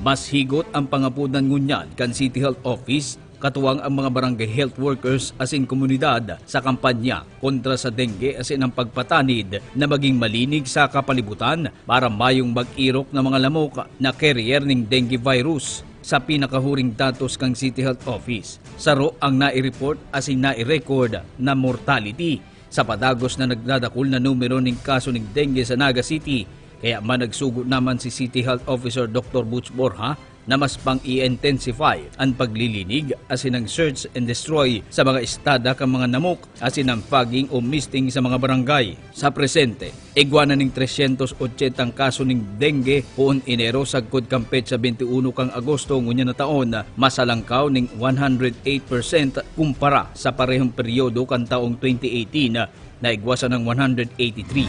Mas higot ang pangapudan ngunyan kan City Health Office, katuwang ang mga barangay health workers asin komunidad sa kampanya kontra sa dengue asin ang pagpatanid na maging malinig sa kapalibutan para mayong mag-irok na mga lamok na carrier ning dengue virus. Sa pinakahuring datos kan City Health Office, saro ang nai-report asin nai-record na mortality. Sa padagos na nagdadakul na numero ning kaso ning dengue sa Naga City, kaya man nagsugo naman si City Health Officer Doktor Butch Borja na mas pang-i-intensify an paglilinig asin ang search and destroy sa mga estada kan mga namok asin ang fogging o misting sa mga barangay. Sa presente, igwa na nin tresyentos otsentang kaso nin dengue poon Enero sagkod kan petsa bente uno kan Agosto ngunyan na taon, masalangkaw nin one hundred eight percent kumpara sa parehong peryodo kan taong twenty eighteen na igwa sanang one hundred eighty-three.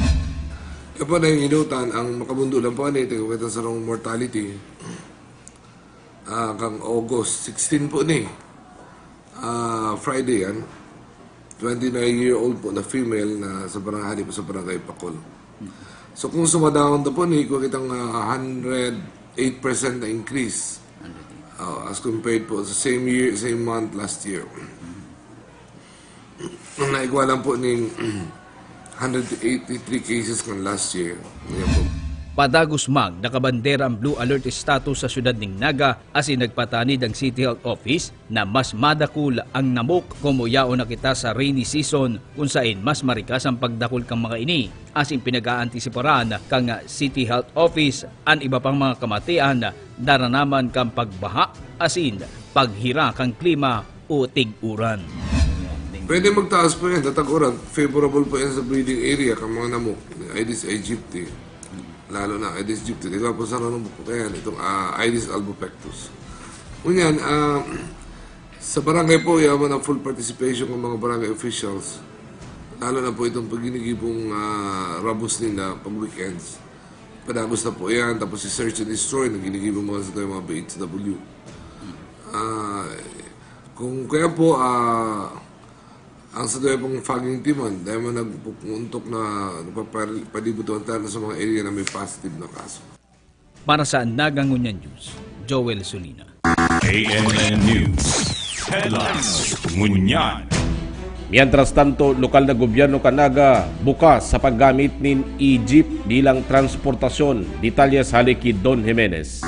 Kaya po, nahinginutan, ang makabundo lang po, ano, ito yung sarong mortality. Ah, kang August sixteen po ni. Ah, Friday yan. Twenty-nine-year-old po na female na sa barangay, po sa barangay Pakol. So kung sumadahon na po ni, kung kitang ah, hundred eight percent na increase. Ah, as compared po sa same year, same month last year. Ang naigwa lang po ning hundred eighty-three cases kan last year. Yan po. Padagos man, nakabandera ang Blue Alert status sa siyudad nin Naga asin nagpatanid ang City Health Office na mas madakul ang namok kung muyaon na kita sa rainy season, kun saen mas marikas ang pagdakul kan mga ini. Asin pinag-aantisiparan kan City Health Office an iba pang mga kamatian na naranaman kan pagbaha asin paghira kan klima o tig-uran. Pwede magtaas po yan, tatag-uran. Favorable po yan sa breeding area kan mga namok, Aedes aegypti. Lalo na Aedes aegypti. Di ba po sa nanong po kaya itong ah, Aedes albopictus. Ngunyan, ah, sa barangay po, yaman ang full participation ng mga barangay officials. Lalo na po itong pagginigibong ah, rabos nila pag weekends. Padagos na po yan. Tapos si search and destroy, nagginigibong mga sa mga B H W. Ah, kung kaya po, ah, ang sa daya pong fogging team, dahil mo nagpupuntok na nagpapalibutuan tayo sa mga area na may positive na kaso. Para sa Naga Ngunyan News, Joel Solina. A M N News Headlines. Ngunyan. Mientras tanto, lokal na gobyerno kan Naga bukas sa paggamit nin e-jeep bilang transportasyon. Detalye sa hali ki Don Jimenez.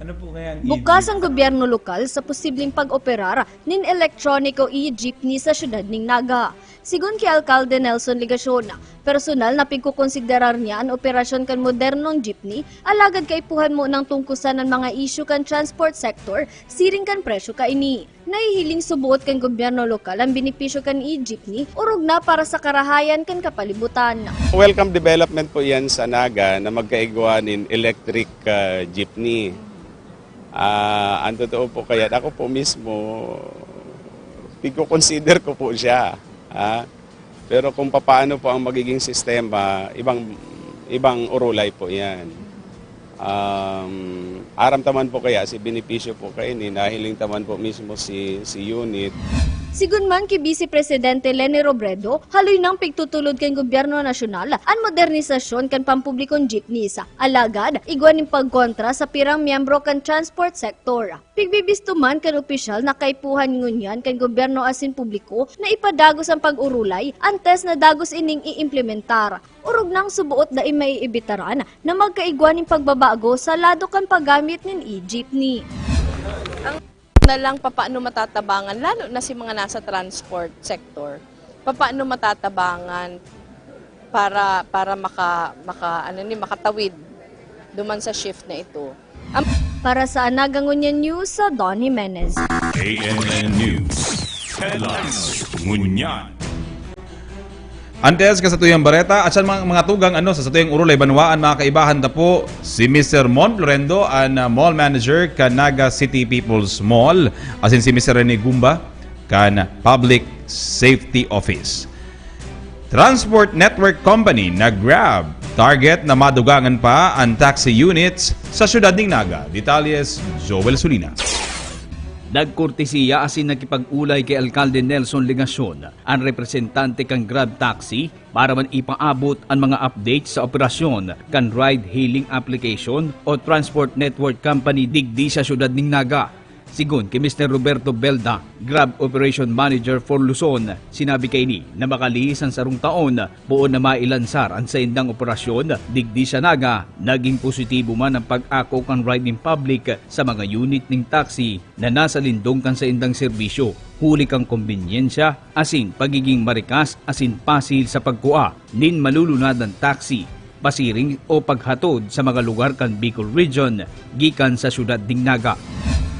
Ano po kaya ang Bukas ang gobyerno lokal sa posibleng pag-operar nin elektroniko e-jeepney sa siyudad nin Naga. Sigon ki Alkalde Nelson Legacion, personal na pigkokonsiderar niya an operasyon kan modernong jeepney, alagad kaipuhan mo nang tungkusan an mga isyu kan transport sector siring kan presyo kaini. Nahihiling suboot kan gobyerno lokal an benepisyo kan e-jeepney, orog na para sa karahayan kan kapalibutan. Welcome development po yan sa Naga na magkaigwa nin electric ah, jeepney. Ah, ang totoo po kaya, ako po mismo, pigko-consider ko po siya. Ah. Pero kung papaano po ang magiging sistema, ibang ibang urulay po yan. Um, aram taman po kaya si benepisyo po kaini, nahiling taman po mismo si si unit. Sigon man ki Vice Presidente Leni Robredo, haloy nang pigtutulod kan gobyerno nasyonal an modernisasyon kan pampublikong jeepneys. Alagad, igwa nin pagkontra sa pirang miyembro kan transport sector. Pigbibisto man kan opisyal na kaipuhan ngunyan kan gobyerno asin publiko na ipadagos an pag-urulay antes na dagos ining iimplementar. Orog nang suboot dai maiibitaran na magkaigwa nin pagbabago sa lado kan paggamit nin e-jeepney. Na lang papaano matatabangan, lalo na si mga nasa transport sector, papaano matatabangan para para maka maka ano ni makatawid duman sa shift na ito. Para sa Anaga Ngunyan News, sa Don Jimenez. A M N News Headlines. Ngunyan. Antes ka sa tuyang bareta, at sa mga, mga tugang ano, sa satuyang urulay banwaan, mga kaibahan ta po, si Mister Mon Florendo, an uh, mall manager kan Naga City People's Mall, asin si Mister Rene Gumba, kan Public Safety Office. Transport Network Company na Grab, target na madugangan pa an taxi units sa siyudad ning Naga. Detalles, Joel Sulina. Nagkortesiya asin nakipag-ulay kay Alkalde Nelson Legacion, an representante kan Grab Taxi, para man ipaabot an mga update sa operasyon kan ride-hailing application o transport network company digdi sa siyudad ning Naga. Sigon ki Mister Roberto Belda, Grab Operation Manager for Luzon, sinabi kaini na makalihis an sarong taon, poon na mailansar an saindang operasyon digdi sa Naga. Naging positibo man an pag-ako kan ride-hailing public sa mga unit nin taxi na nasa lindong kan saindang serbisyo, huli kan kombenyensya asin pagiging marikas asin pasil sa pagkua nin malulunadan taxi. pasiring o paghatod sa mga lugar kan Bicol Region gikan sa siyudad nin Naga.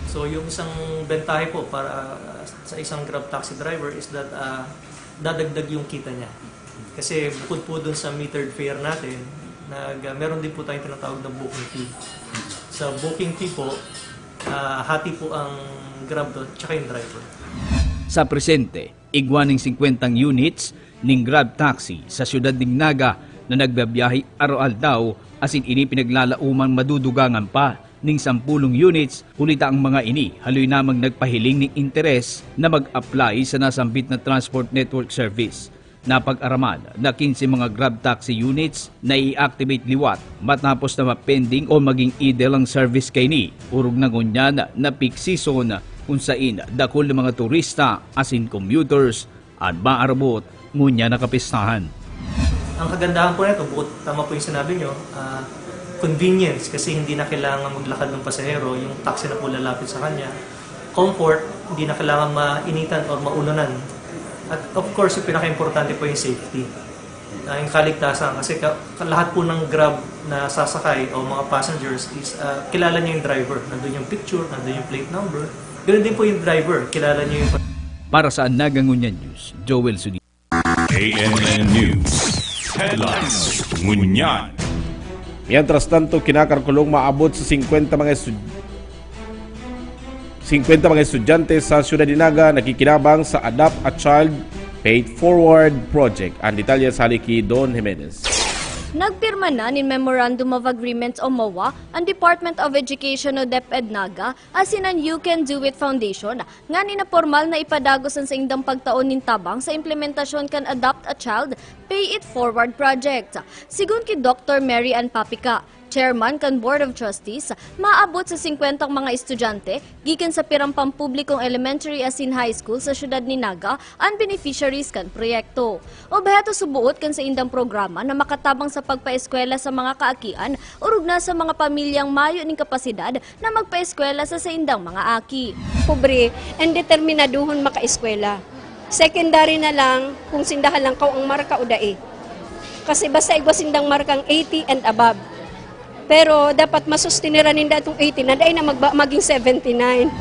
So yung isang bentahe po para sa isang Grab taxi driver is that ah, dadagdag yung kita niya. Kasi bukod po dun sa metered fare natin, nag, ah, meron din po tayong tinatawag na booking fee. Sa booking fee po, ah, hati po ang Grab doon tsaka yung driver. Sa presente, igwa ning singkwentang units ning Grab Taxi sa siyudad nin Naga na nagbibiyahe araw-aldaw, asin ini pinaglalaomang madudugangan pa ning sampulong units, huli ta ang mga ini haloy namang nagpahiling nin interes na mag-apply sa nasambit na transport network service. Napag-araman na quince mga Grab Taxi units na i-activate liwat matapos na ma-pending o maging idle ang service kaini. Orog na ngunyan na peak season, kung sain dakul na mga turista asin commuters an maarabot ngunyan na kapistahan. Ang kagandahan po nito, bukod tama po yung sinabi nyo, ah, convenience kasi hindi na kailangan maglakad ng pasahero, yung taxi na po lalapit sa kanya. Comfort, hindi na kailangan mainitan or maulanan. At of course, yung pinaka-importante po yung safety. Ah, yung kaligtasan kasi ka, ka- lahat po ng Grab na sasakay o mga passengers is ah, kilala niya yung driver. Nandun yung picture, nandun yung plate number. Ganun din po yung driver, kilala niya yung Para sa Naga Ngunyan News, Joel Sudi. A N N News Headlines ngunyan. Mientras tanto, kinakalkulong maabot sa singkwenta mga estud- singkwenta mga estudyante sa Siyudad nin Naga nakikinabang sa Adopt a Child Pay It Forward Project. Ang detalye sa hali ki Don Jimenez. Nagpirma na nin Memorandum of Agreement o MOA an Department of Education o DepEd Naga asin an You Can Do It Foundation nganing na pormal na ipadagos an saindang pagtao nin tabang sa implementasyon kan Adopt a Child, Pay It Forward Project. Sigon ki Doktor Mary Ann Papica, Chairman kan Board of Trustees, maabot sa singkwentang mga estudyante gikan sa pirang pampublikong elementary asin high school sa siyudad nin Naga an beneficiaries kan proyekto. Obheto suboot kan saindang programa na makatabang sa pagpaeskwela sa mga kaakian, orog na sa mga pamilyang mayo nin kapasidad na magpaeskwela sa saindang mga aki. Pobre, and determinaduhon makaeskwela. Secondary na lang kung sinda halangkaw ang marka o dai. Kasi basta igwa sindang markang eighty and above. Pero dapat masustiniran ninda itong eighty na dai na magba- maging seventy-nine.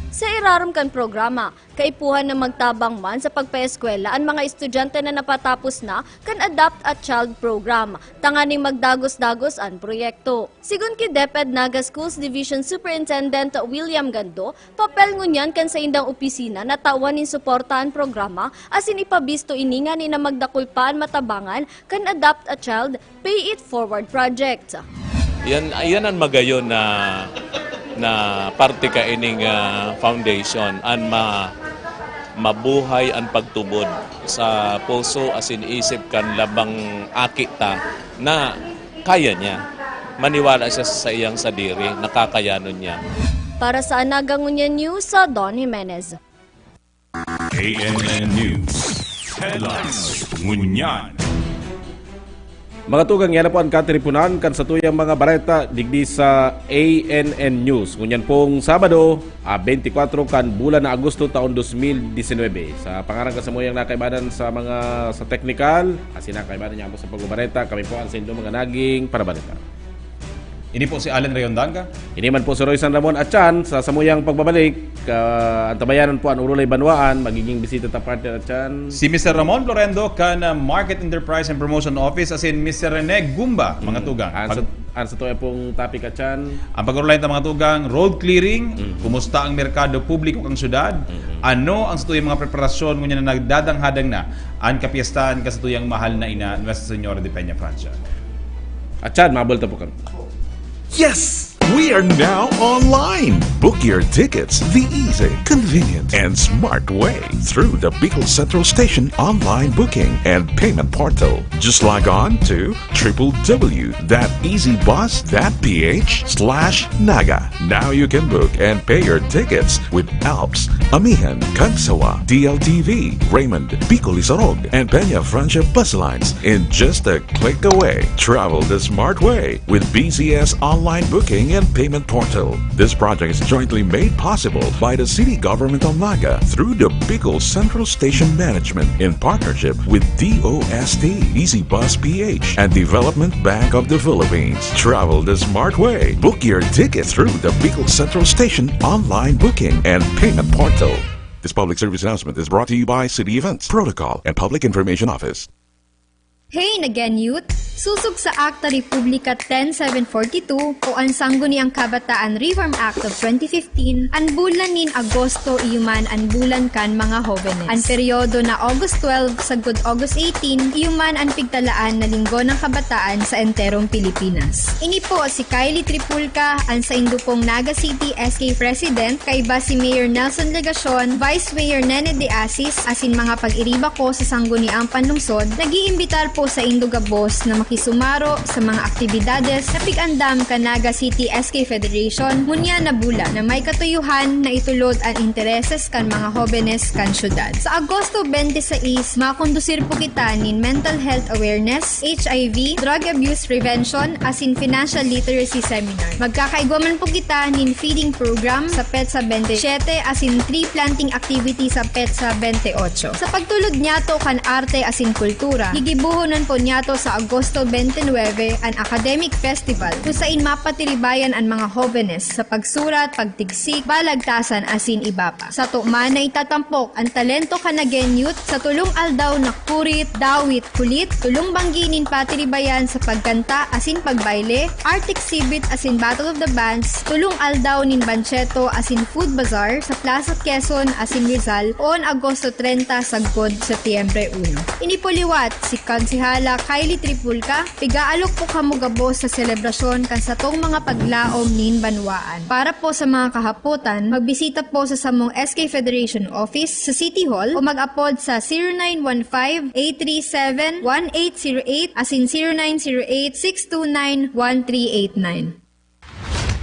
Sa irarom kan programa, kaipuhan na magtabang man sa pagpaeskwela an mga estudyante na napatapos na kan Adopt a Child Program, tanganing magdagos-dagos an proyekto. Sigon ki DepEd Naga Schools Division Superintendent William Gando, papel ngunyan kan saindang opisina na tawan nin suporta an programa asin ipabisto ini ngani na magdakul pa an matabangan kan Adopt a Child, Pay It Forward Project. Yan, yan ang magayon na na parte kaining ah, foundation, an ma, mabuhay an pagtubod sa puso asin isip kan labang aki ta na kaya niya. Maniwala siya sa iyang sadiri, nakakayanon niya. Para sa Anaga Ngunyan News, sa Don Jimenez. A N N News Headlines ngunyan. Mga tugang, yan na po ang katiripunan kan satuyang mga bareta digdi sa A N N News. Ngunyan pong Sabado, ah, twenty-four kan bulan na Agosto taon twenty nineteen. Sa pangaran ka sa muyang nakaibanan sa mga sa teknikal, asin nakaibanan niya po sa pagbabareta, kami po ang sa inyong mga naging parabareta. Ini po si Allen Rayondanga. Ini man po si Roy San Ramon at Chan sa samuyang pagbabalik. Ka, antabayanan po ang Urulay Banwaan, magiging bisita ta partner at Chan. Si Mister Ramon Florendo kan uh, Market Enterprise and Promotion Office asin Mister Rene Gumba, mga tugang. Ang sa, ang sa tuya pong topic at Chan. Ang pag-urulay ta mga tugang, road clearing, kumusta ang merkado publiko kang syudad, ano ang sa tuyang mga preparasyon ngunyan na nagdadanghadang na an kapiestahan ka sa tuyang mahal na ina, Nuestra Señora de Peña Francia. At Chan, mabulta po kami. Yes! We are now online. Book your tickets the easy, convenient, and smart way through the Bicol Central Station online booking and payment portal. Just log on to triple w dot easy bus dot p h slash naga. Now you can book and pay your tickets with Alps, Amihan, Kagsawa, D L T V, Raymond, Bicol Isarog, and Peña Francia bus lines in just a click away. Travel the smart way with B C S online booking and payment portal. This project is jointly made possible by the City Government of Naga through the Bicol Central Station Management in partnership with D O S T. C Bus P H and Development Bank of the Philippines. Travel the smart way. Book your ticket through the Bicol Central Station online booking and payment portal. This public service announcement is brought to you by City Events, Protocol, and Public Information Office. Hey, Nagen Youth! Susog sa Akta Republika ten seven forty-two o ang Sangguniang Kabataan Reform Act of twenty fifteen, an bulan nin Agosto iyo man an bulan kan mga hobenes. An peryodo na August twelve sagkod August eighteen, iyo man an pigtalaan na Linggo ng Kabataan sa enterong Pilipinas. Ini po si Kylie Tripulca, an saindo pong Naga City S K President, kaiba si Mayor Nelson Legacion, Vice Mayor Nene De Asis, asin mga pag-iriba ko sa Sangguniang Panlungsod, nag-iimbitar po saindo gabos na makisumaro sa mga aktibidades na pig-andam kan Naga City S K Federation ngunyan na bulan na may katuyuhan na itulod an intereses kan mga hobenes kan syudad. Sa Agosto twenty-six, makondusir po kita nin mental health awareness, H I V, drug abuse prevention, asin financial literacy seminar. Magkakaigwa man po kita nin feeding program sa petsa twenty-seven asin tree planting activity sa petsa twenty-eight. Sa pagtulod niyato kan arte asin kultura, gigibohonon po niyato sa Agosto twenty-nine an Academic Festival, kung sain mapatiribayan an mga hobenes sa pagsurat, pagtigsik, balagtasan asin iba pa. Sato man na itatampok an talento kan Nagen Youth sa tolong aldaw na Kurit, Dawit, Kulit, tolong banggi nin patiribayan sa pagkanta asin pagbayle, art exhibit asin Battle of the Bands, tolong aldaw nin Banchetto asin Food Bazaar sa Plaza Quezon asin Rizal, on Agosto treinta sagkod Setyembre uno. Ini po liwat si Konsehala Kylie Tripulca, pig-aalok po kamo gabos sa selebrasyon kan satong mga paglaom nin banwaan. Para po sa mga kahapotan, magbisita po sa samong S K Federation Office sa City Hall o mag-apod sa zero nine one five, eight three seven, one eight zero eight asin zero nine zero eight, six two nine, one three eight nine.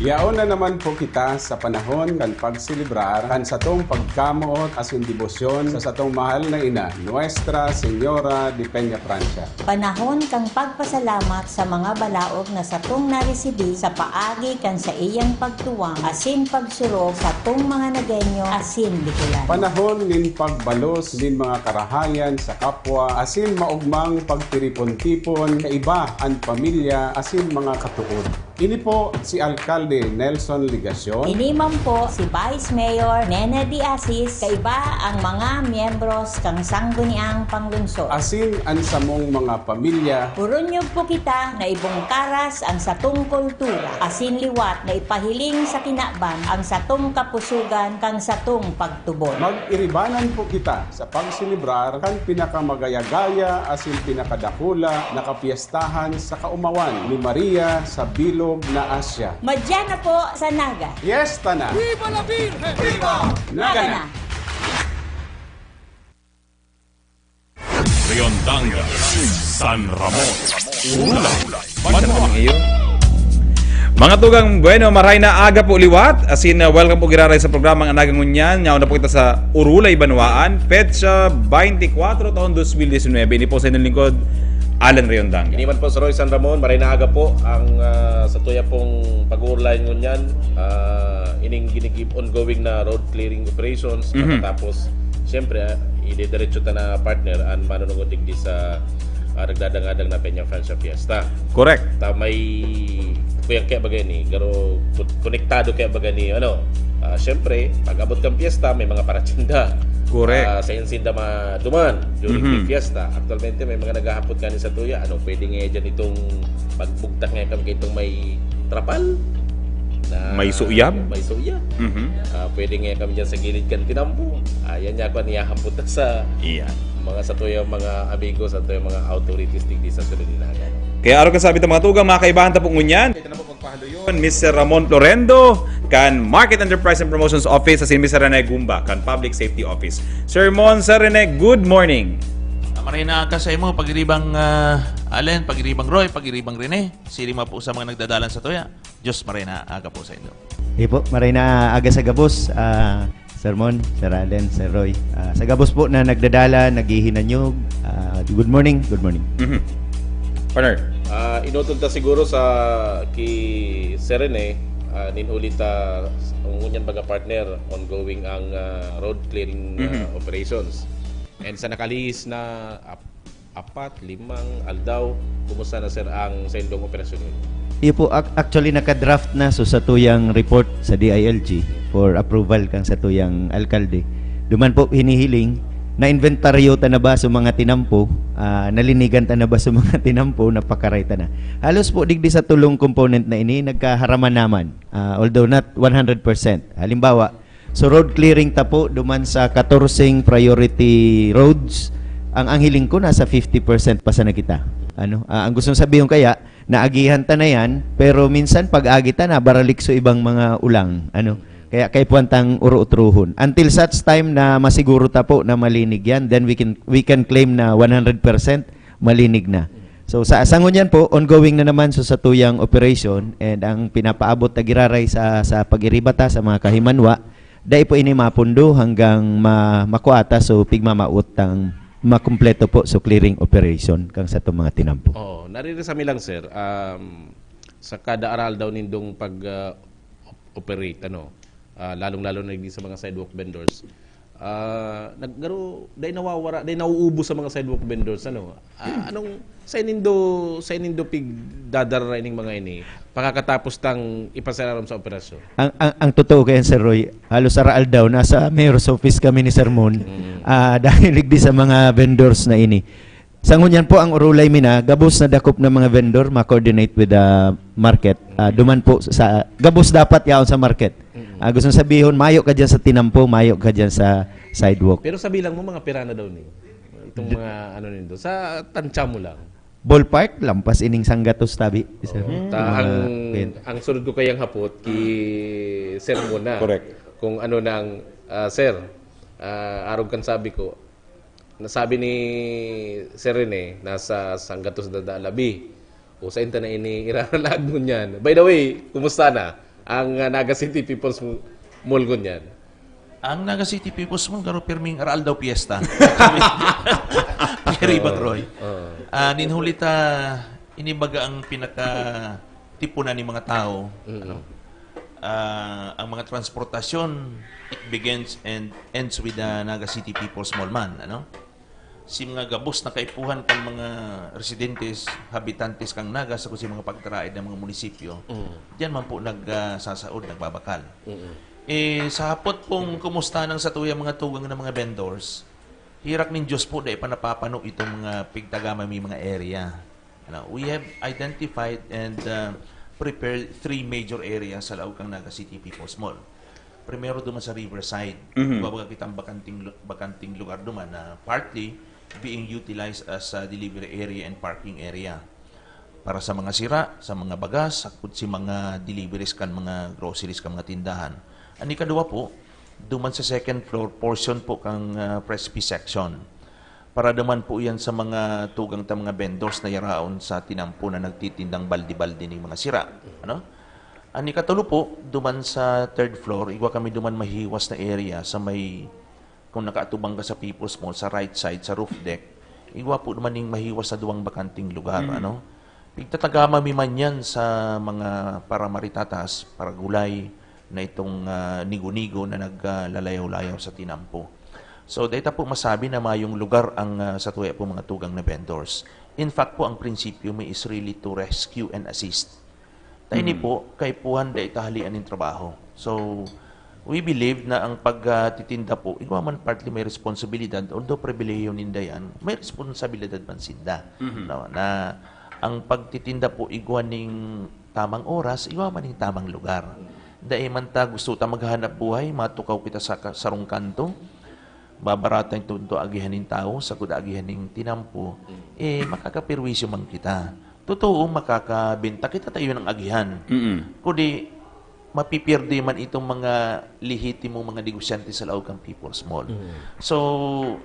Yaon na naman po kita sa panahon kan pagselebrar kan satong pagkamoot asin debosyon sa satong mahal na ina, Nuestra Señora de Peñafrancia. Panahon kan pagpasalamat sa mga balaog na satong naresibi sa paagi kan saiyang pagtuwang asin pagsurog satong mga Nagenyo asin Bicolan. Panahon nin pagbalos nin mga karahayan sa kapwa asin maogmang pagtiripon-tipon kaiba an pamilya asin mga katood. Ini po si Alkalde Nelson Legacion. Ini man po si Vice Mayor Nene De Asis, kaiba ang mga miyembros kan Sangguniang Panglungsod. Asin an samong mga pamilya. Oronyog po kita na ibungkaras ang satong kultura, asin liwat na ipahiling sa kinaban ang satong kapusogan kan satong pagtubod. Mag-iribanan po kita sa pagselebrar kan pinakamagaya-gaya asin pinakadakula na kapyestahan sa kaomawan ni Maria sa bilog na Asya. Madya na po sa Naga. Fiesta na! Viva la Virgen! Viva! Naga na! Riondangan, San Ramon, Urulay, Banwa. Mga tugang, bueno, maray na aga po liwat. Asin, uh, welcome po giraray sa programang Anaga Ngunyan. Yaon na po kita sa Urulay, Banwaan. Petsa twenty-four, taon dos mil diecinuebe. Ini po sa inyong lingkod, Alan Riondangan. Ini man po si Roy San Ramon, maray na aga po ang, ah, sa tuya pong pag-uurulayan ngunyan. Ah, ining ginigib-, ongoing na road clearing operations. Mhm. Tapos, siyempre, ah, idediretso ta na, partner, ang manunungod digdi sa, ah, nagdadangadang na Peñafrancia Fiesta. Correct. Ta may, kaya, kaya bagay ni, garo, kon-, konektado kaya bagay ni, ano, ah, siyempre, pag abot kang piyesta, may mga paratsinda. Correct. Ah, sa insinda maduman during the Mhm. fiesta. Actualmente, may mga naghahapot nga ni sa tuya, ano, pwede nga dyan itong pagbugtak nga kami kay itong may trapal. Na May suyab? May suyab. Mhm. Ah, pwede nga kami dyan sa gilid kan tinampo. Ayan niya ako, niyahampot na sa Iya. mga sa tuya, mga amigo, sa tuya, mga authorities digdi sa Sulod Inagan. Kaya araw ka sabi ng mga tugang, mga kaibahan ta po ngunyan. Ito na po pagpahaloyon, Mister Ramon Florendo, kan Market Enterprise and Promotions Office, asin Mister Rene Gumba, kan Public Safety Office. Sir Mon, Sir Rene, good morning. Ah, maray na aga sa imo, pagiribang, ah, Allen, pagiribang Roy, pagiribang Rene. Siring man po sa mga nagdadalan sa tuya. Diyos, maray na aga po sa inyo. Iyo po, maray na aga sa gabos, ah, Sir Mon, Sir Allen, Sir Roy. Ah, sa gabos po na nagdadala, naghihinanyog, ah, good morning, good morning. Mhm. Partner. Ah, inutod ta siguro sa ki Sir Rene, ah, nin ulit, ah, ang ngunyan baga, partner, ongoing ang, ah, road clearing, ah, Mhm. operations. And sa nakalihis na, ah, apat, limang aldaw. Kumusta na, sir, ang saindong operasyon ninyo? Iyo po, ac- actually naka-draft na so sa tuyang report sa D I L G for approval kang sa tuyang alkalde. Duman po hinihiling, na-inventaryo ta na ba sa mga tinampo, ah, nalinigan ta na ba sa mga tinampo, napakaray ta na. Halos po digdi sa tulong component na ini, nagkaharama naman. Ah, although not one hundred percent. Halimbawa, so road clearing ta po duman sa katorse priority roads, ang, ang hiling ko nasa fifty percent pa sana kita. Ano? Ah, ang gustong sabihon kaya, naagihan ta na yan, pero minsan pag-agi ta na, baralikso ibang mga ulang. Ano? Kaya kaipuhan tang uro-utrohon. Until such time na masiguro ta po na malinig yan, then we can, we can claim na one hundred percent malinig na. So sa, sa ngunyan po, ongoing na naman so sa tuyang operation, and ang pinapaabot na giraray sa, sa pag-iriba ta sa mga kahimanwa, dai po ini mapundo hanggang ma, makuha ta so pigmamawot tang makumpleto po so clearing operation kang sa itong mga tinampo. Oh, naririnig mi lang, sir. Um, sa kada aral daw nindong pag ah, op- operate, ano, ah, lalong-lalo na digdi sa mga sidewalk vendors. Ah, naggaro, dai nawawara, dai nauubos sa mga sidewalk vendors, ano. Ah, anong sa inindo, sa inindo pigdadara ining mga ini pakakatapos tang ipasararom sa operasyon? Ang, ang, ang totoo kaya, Sir Roy, halos araw-aldaw nasa mayor's office kami ni Sir Mon, ah, dahil ligdi sa mga vendors na ini. Sa ngunyan po, ang urulay mi na, gabos na dakop na mga vendor, ma-coordinate with the market. Ah, duman po sa, gabos dapat yaon sa market. Ah, gusto sabihon, mayo ka dyan sa tinampo, mayo ka dyan sa sidewalk. Pero sa bilang mo, mga pira na daw ni itong mga ano nindo. Sa tansya mo lang. Ballpark, lampas ining sanggatos tabi. Sir. Ta, ang, Mga kwenta. Ang sunod ko kayang hapot, ki Sir muna. Correct. Kung ano nang, ah, sir, ah, arog kan sabi ko, nasabi ni Sir Rene, nasa sanggatos na da labi. O sa inta na ini iraralag mo niyan. By the way, kumusta na ang ah, Naga City People's Mo- Mall ngunyan? Ang Naga City People's Mall, garo pirming aral daw piyesta. Piribat, Roy. Ah, ninhuli ta, inibaga ang pinaka tipunan ni mga tao. Ano? Ah, ang mga transportasyon, it begins and ends with the Naga City People's Mall man. Ano? Si mga gabos na kaipuhan kan mga residentes, habitantes kan Naga, sa si mga pagtaraid ng mga munisipyo, diyan man po nagsasaod, nagbabakal. Eh, sa hapot pong kumusta ng sa tuyang mga tugang ng mga vendors, hirak nin Diyos po, dai pa napapano itong mga pigtagama may mga area. Ano, we have identified and uh, prepared three major areas sa laog kang Naga City People's Mall. Primero duman sa Riverside. Babaga kitang bakanting, lu- bakanting lugar duman na partly being utilized as a delivery area and parking area para sa mga sira, sa mga bagas, sagkod si mga deliveries kan mga groceries kan mga tindahan. Ang ikaduwa po, duman sa second floor portion po kang ah, Presby section. Para duman po yan sa mga tugang ta mga vendors na yaraon sa tinampo na nagtitindang balde-balde ning mga sira. Ano? Ang ikatulo po, duman sa third floor, igwa kami duman mahiwas na area sa may, kung nakaatubang ka sa People's Mall, sa right side, sa roof deck, igwa po duman ning mahiwas na duwang bakanting lugar. Ano? Pigtatagama mi man yan sa mga paramaritataas, paragulay, na itong ah, nigo-nigo na naglalayaw-layaw sa tinampo. So, dahil po masabi na mayong lugar ang ah, sa tuya po mga tugang na vendors. In fact po, ang prinsipyo mi is really to rescue and assist. Ta ini po, kaipuhan dai tahalian nin trabaho. So, we believe na ang pagtitinda po, igwa man partly may responsibilidad, although pribilehiyo ninda yan, may responsibilidad man sinda. No? Na ang pagtitinda po, igwa ning tamang oras, igwa man ning tamang lugar. Dai man ta gusto ta maghanap buhay, matukaw kita sa ka- sarong kanto, babaratan tunto agihan nin tawo, sagkod agihan nin tinampo, eh, makakapirwisyo man kita. Totoo, makakabenta kita tayo ng agihan. Kundi, mapipierde man itong mga lehitimong mga negosyante sa laog kan People's Mall. So,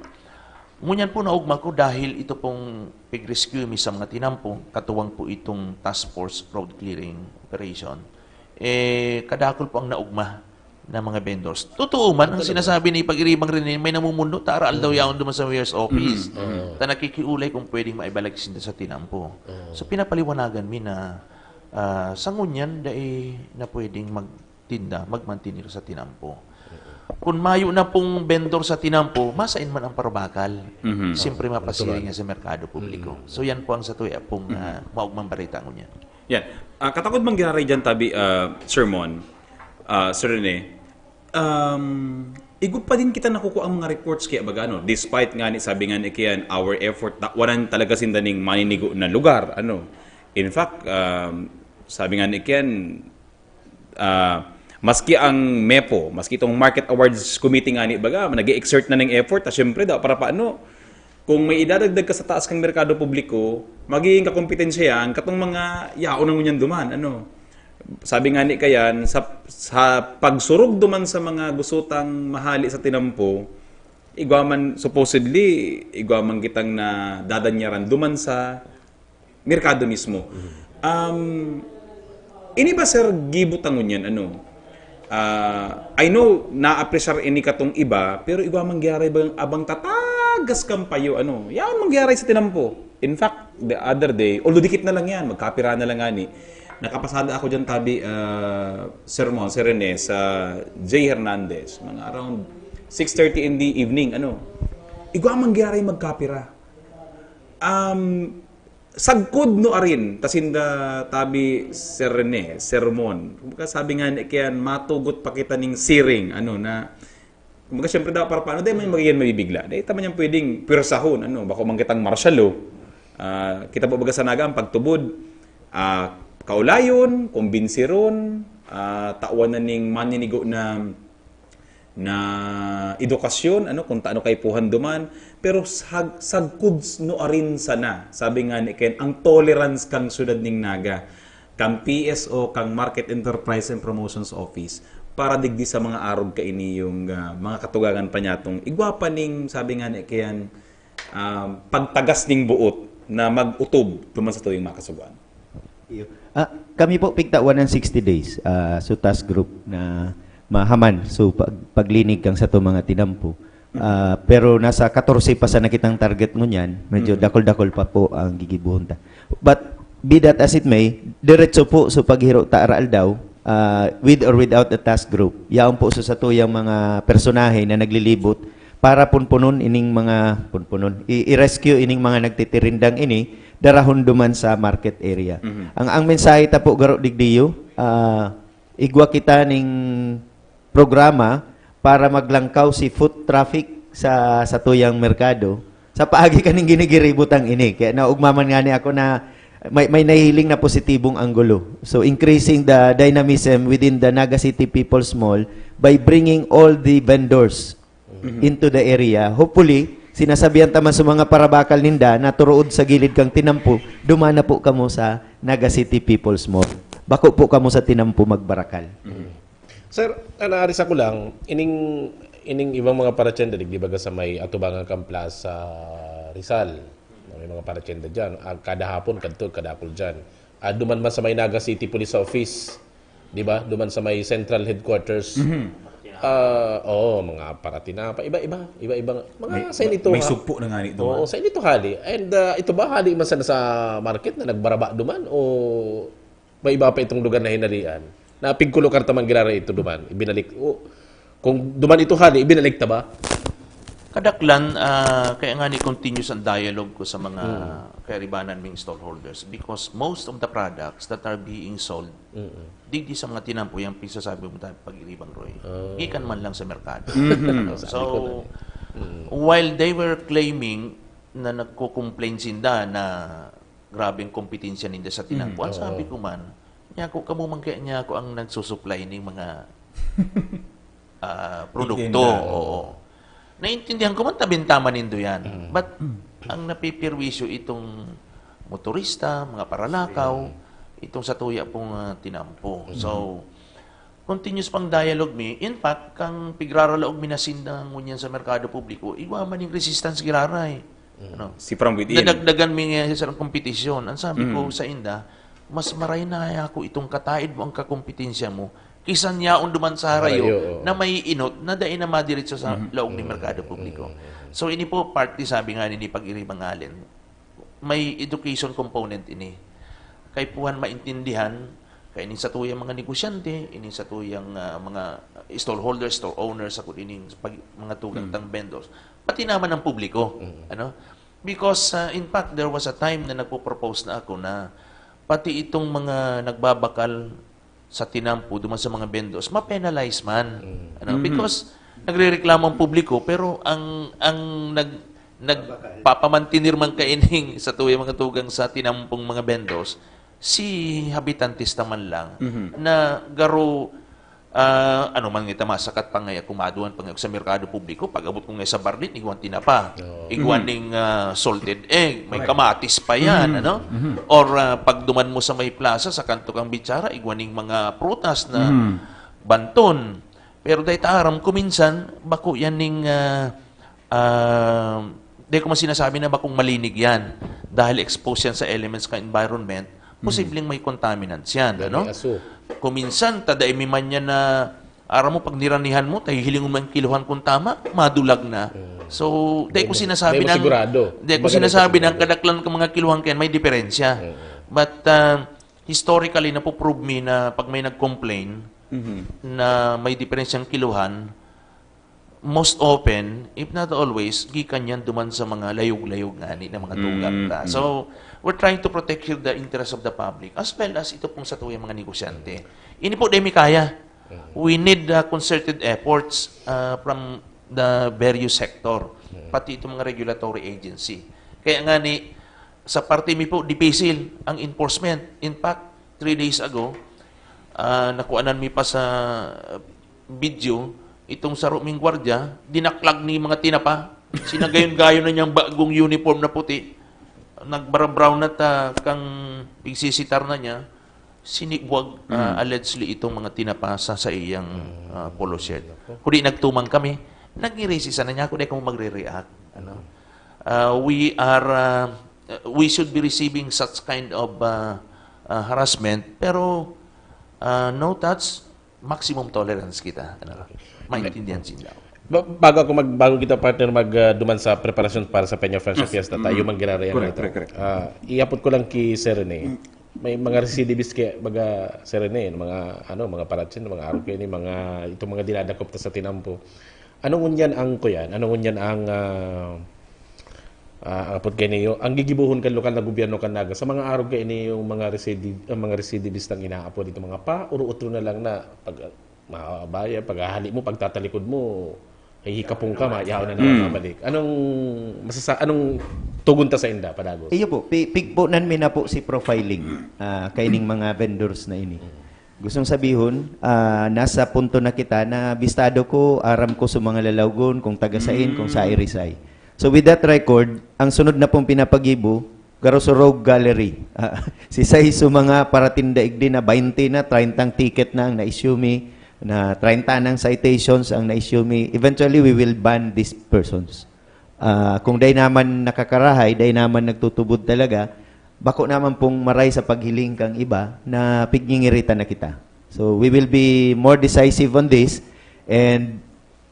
ngunyan po naugma ko dahil ito pong pig-rescue mi sa mga tinampo, katuwang po itong Task Force Road Clearing Operation, eh, kadakol po ang naugma ng mga vendors. Totoo man ang sinasabi ni Pag-iribang Rene, may namumuno, ta aral daw yaon duman sa mayor's office. Ta nakikiulay kung pwedeng maibalag sinda sa tinampo. So, pinapaliwanagan mi na ah, sa ngunyan, dai na pwedeng magtinda, magmantinir sa tinampo. Kung mayo na pong vendor sa tinampo, masain man ang parabakal. Mhm. Siyempre, mapasiring niya sa merkado publiko. So, yan po ang sa tuya pong ah, maugmang balita ngunyan. Yan. Ah, katakod man giraray dyan, tabi, ah, sermon, ah, Sir Rene, um, igwa pa din kita nakukuha ang mga reports kaya baga, ano, despite nga ni, sabi nga ni Kian, our effort, ta- wanan talaga sinda ning maninigo na lugar, ano. In fact, um, sabi nga ni Kian, ah, maski ang mepo, maski itong Market Awards Committee nga ni baga, nag-exert na ng effort, ta syempre, daw, para paano, kung may idadagdag ka sa taas kang merkado publiko, magiging kakompetensya yan katong mga yaon na ngunyan duman. Ano? Sabi nga ni Kayan, sa, sa pagsurog duman sa mga gusutang mahali sa tinampo, igwa man, supposedly, igwa man kitang nadadanyaran duman sa merkado mismo. Um, ini ba, sir, gibo ta ngunyan, ano? Ah, I know, naapresyar ini katong iba, pero igwa man gyaray bang abang tatagas kan payo, ano? Yaon man gyaray sa tinampo. In fact, the other day, although dikit na lang yan, magkapira na lang ngani. Nakapasada ako dyan, tabi, ah, sermon, si Rene, sa J Hernandez, mga around six thirty in the evening, ano? Igwa man gyaray magkapira. Um, sagkod no arin, ta sinda, tabi, Sir Rene, sermon. Kumbaga, sabi nga ni Kian, matugot pa kita ning siring, ano, na, kumbaga, syempre, dapat para paano, dahil may magiging mabibigla. Dahil tama niyang pwedeng pwersahon, ano, bako man kitang martial law. Ah, kita po baga sa Naga, ang pagtubod, ah, kaulayon, kumbinsiron, ah, tawan na ning maninigo na na edukasyon, ano, kung taano kaipuhan duman, pero sag, sagkod s- no arin sana, sabi nga ni Ken, ang tolerance kang syudad ning Naga, kang P S O, kang Market Enterprise and Promotions Office, para digdi sa mga arog kaini yung ah, mga katugangan pa niya tong igwa pa ning, sabi nga ni Ken, um, pagtagas ning buot na mag-utob duman sa tuyong makasuguan. Iyo. Ah, kami po pigtawan ng sixty days ah, so task group na mahaman so pag, paglinig kang sa to mga tinampo. Ah, pero nasa katorse pa sana kitang target ngunyan, medyo dakol-dakol pa po ang gigibuhon ta. But be that as it may, diretso po so paghiro ta araaldaw ah, with or without the task group. Yaon po so sa tuyang mga personahe na naglilibot para punpunon ining mga punpunon, i- i-rescue ining mga nagtitirindang ini darahon duman sa market area. Ang ang mensahe ta po garo digdiyo, ah, igwa kita ning programa para maglangkaw si foot traffic sa sa tuyang merkado. Sa paagi kaning ginigiributang ini, kaya naugmaman nga ni ako na may, may nahihiling na positibong anggulo. So, increasing the dynamism within the Naga City People's Mall by bringing all the vendors into the area. Hopefully, sinasabihan ta man sa mga parabakal ninda na turuod sa gilid kang tinampo, dumana po kamo sa Naga City People's Mall. Bako po kamo sa tinampo magbarakal. Sir, anaari sa ko lang, ining ining ibang mga paratyenda, di ba, sa may atubangan kan Plaza Rizal. May mga paratyenda dyan. Ah, kada hapon, kadto, kadakol dyan. Ah, duman man sa may Naga City Police Office, di ba? Duman sa may Central Headquarters. Ah, oo, mga paratinapa, iba-iba, iba-iba. Mga May, sa inito, may ha? sugpo na nga nito. Oo, sa inito hali. And ah, ito ba, hali man sana sa market na nagbaraba duman? O may iba pa itong lugar na hinalian? Napigkulo karta man giraray ito duman. Ibinalik. O, kung duman ito hali, ibinalik ta ba? Kadaklan, ah, kaya nga ni continuous ang dialogue ko sa mga kairibanan ming stallholders because most of the products that are being sold, digdi sa mga tinampo, yung pagsasabi mo tayo, pag-iribang, Roy, gikan man lang sa merkado. So, while they were claiming na nagko-complain sinda na grabeng kompetensya ninda sa tinampo, ang sabi ko man, niya ako, kamo man kaya niya ako ang nagsusupply ning mga ah, produkto. Tinda. Oo. Naintindihan ko man, tabintaman nindo yan. But ang napipirwisyo itong motorista, mga paralakaw, itong sa tuya pong ah, tinampo. So, continuous pang dialogue mi. In fact, kang pigraralaog mi na sinda ngunyan sa merkado publiko, igwa man yung resistance giraray. Ano? Si from within. Nadagdagan mi nga sa kompetisyon. Ang sabi ko sa inda, mas maray na ako itong kataid mo ang kakompetensya mo kaysa niyaon duman sa harayo Harayo, oo. na may inot na dai na madiretso sa laog ni merkado publiko. So, ini po, partly sabi nga ni Pag-iribang Allen, may education component ini. Kaipuhan maintindihan Kaya ining satuyang mga negosyante, ining satuyang, ah, mga stallholders, store owners, ako din yung pag-, mga tugang tang vendors, pati naman ang publiko. Ano? Because, ah, in fact, there was a time na nagpo-propose na ako na pati itong mga nagbabakal sa tinampo duman sa mga vendors, ma-penalize man. Ano? Because nagrereklamo ang publiko, pero ang, ang nag-, nagpapamantinir man kaining satuyang mga tugang sa tinampong mga vendors, si habitantes ta man lang na garo, ah, ano man ngita masakat pa ngaya kumaduan pa ngaya sa merkado publiko, pag-abot ko ngaya sa Bardin, igwan tinapa, igwan ning, ah, salted egg, may kamatis pa yan, ano? Or, ah, pag duman mo sa may plaza, sa kanto kang Bichara, igwan ning mga prutas na banton. Pero dahil ta aram, kuminsan, bako yan ning, ah, ah, di ko man sinasabi na bakong malinig yan dahil exposed yan sa elements ka environment, posibleng may contaminants yan, ano? Kuminsan, tadaimi man yan na, aram mo, pag niranihan mo, tahihilingon mo ang kiluhan kung tama, madulag na. So, di ko sinasabi ng, di ko sinasabi ng kadaklan ng mga kiluhan kaya may diferensya. But, ah, historically, napuprove me na pag may nag-complain na may diferensyang kiluhan, most often, if not always, gikan yan duman sa mga layog-layog ngani na mga tugang ta. So, we're trying to protect here the interest of the public as well as ito pong satuyang mga negosyante. Ini po, demi kaya. We need, uh, concerted efforts, uh, from the various sector, pati itong mga regulatory agency. Kaya nga ni, sa parte mi po, dipisil ang enforcement. In fact, three days ago, ah, nakuanan mi pa sa video, itong saro ming gwardiya, dinaklag ni mga tinapa. Sinagayon-gayon na niyang bagong uniform na puti. Nagbara-brown na ta kang pigsisitar na niya, sinibwag, ah, allegedly itong mga tinapa sa, sa iyang, ah, polo shed. Kung di nagtumang kami, nagngirisi sana niya ako, di ako magre-react. Ano? Ah, we are, ah, we should be receiving such kind of, ah, ah, harassment, pero, ah, no touch, maximum tolerance kita. Ano? Maintindihan sila. Ba-, bago ako mag-, bago kita, partner, mag, ah, duman sa preparasyon para sa Peña Francia Fiesta, tayo man ginarayang Correct, ito. Correct, correct. Ah, iapot ko lang ki Sir Rene. May mga recidivist kaya, baga, Sir Rene, mga, ano, mga paratsin, mga arog kayo ni, mga, itong mga dinadakop ta sa tinampo. Ano ngunyan ang, kuyan? Ano ngunyan ang, ah, ah, ang apod kayo niyo? Ang gigibohon kan lokal na gobyerno kan Naga, sa mga arog kayo niyo, mga recidi-, ang mga recidivist ang inaapod dito, mga pa, uro-utro na lang na pag, mabaya, paghahali mo, pagtatalikod mo, hihikapon ka, mayaon na naman mabalik. Anong masasa-, anong tugon ta sa inda, padagos? Iyo po, pi-, pigpunan mi na po si profiling, ah, kaining mga vendors na ini. Gustong sabihon, ah, nasa punto na kita na bistado ko, aram ko sa mga lalawgon, kung taga sain, kung sa irisay. So with that record, ang sunod na pong pinapagibo, garo sa Rogue Gallery. Ah, si Sai sa mga paratinda igdi na baynte na, treyntang ticket na ang na-issue mi, na treyntang citations ang na-issue mi. Eventually, we will ban these persons. Ah, kung dai naman nakakarahay, dai naman nagtutubod talaga, bako naman pong maray sa paghiling kang iba na pigngingiritan na kita. So, we will be more decisive on this, and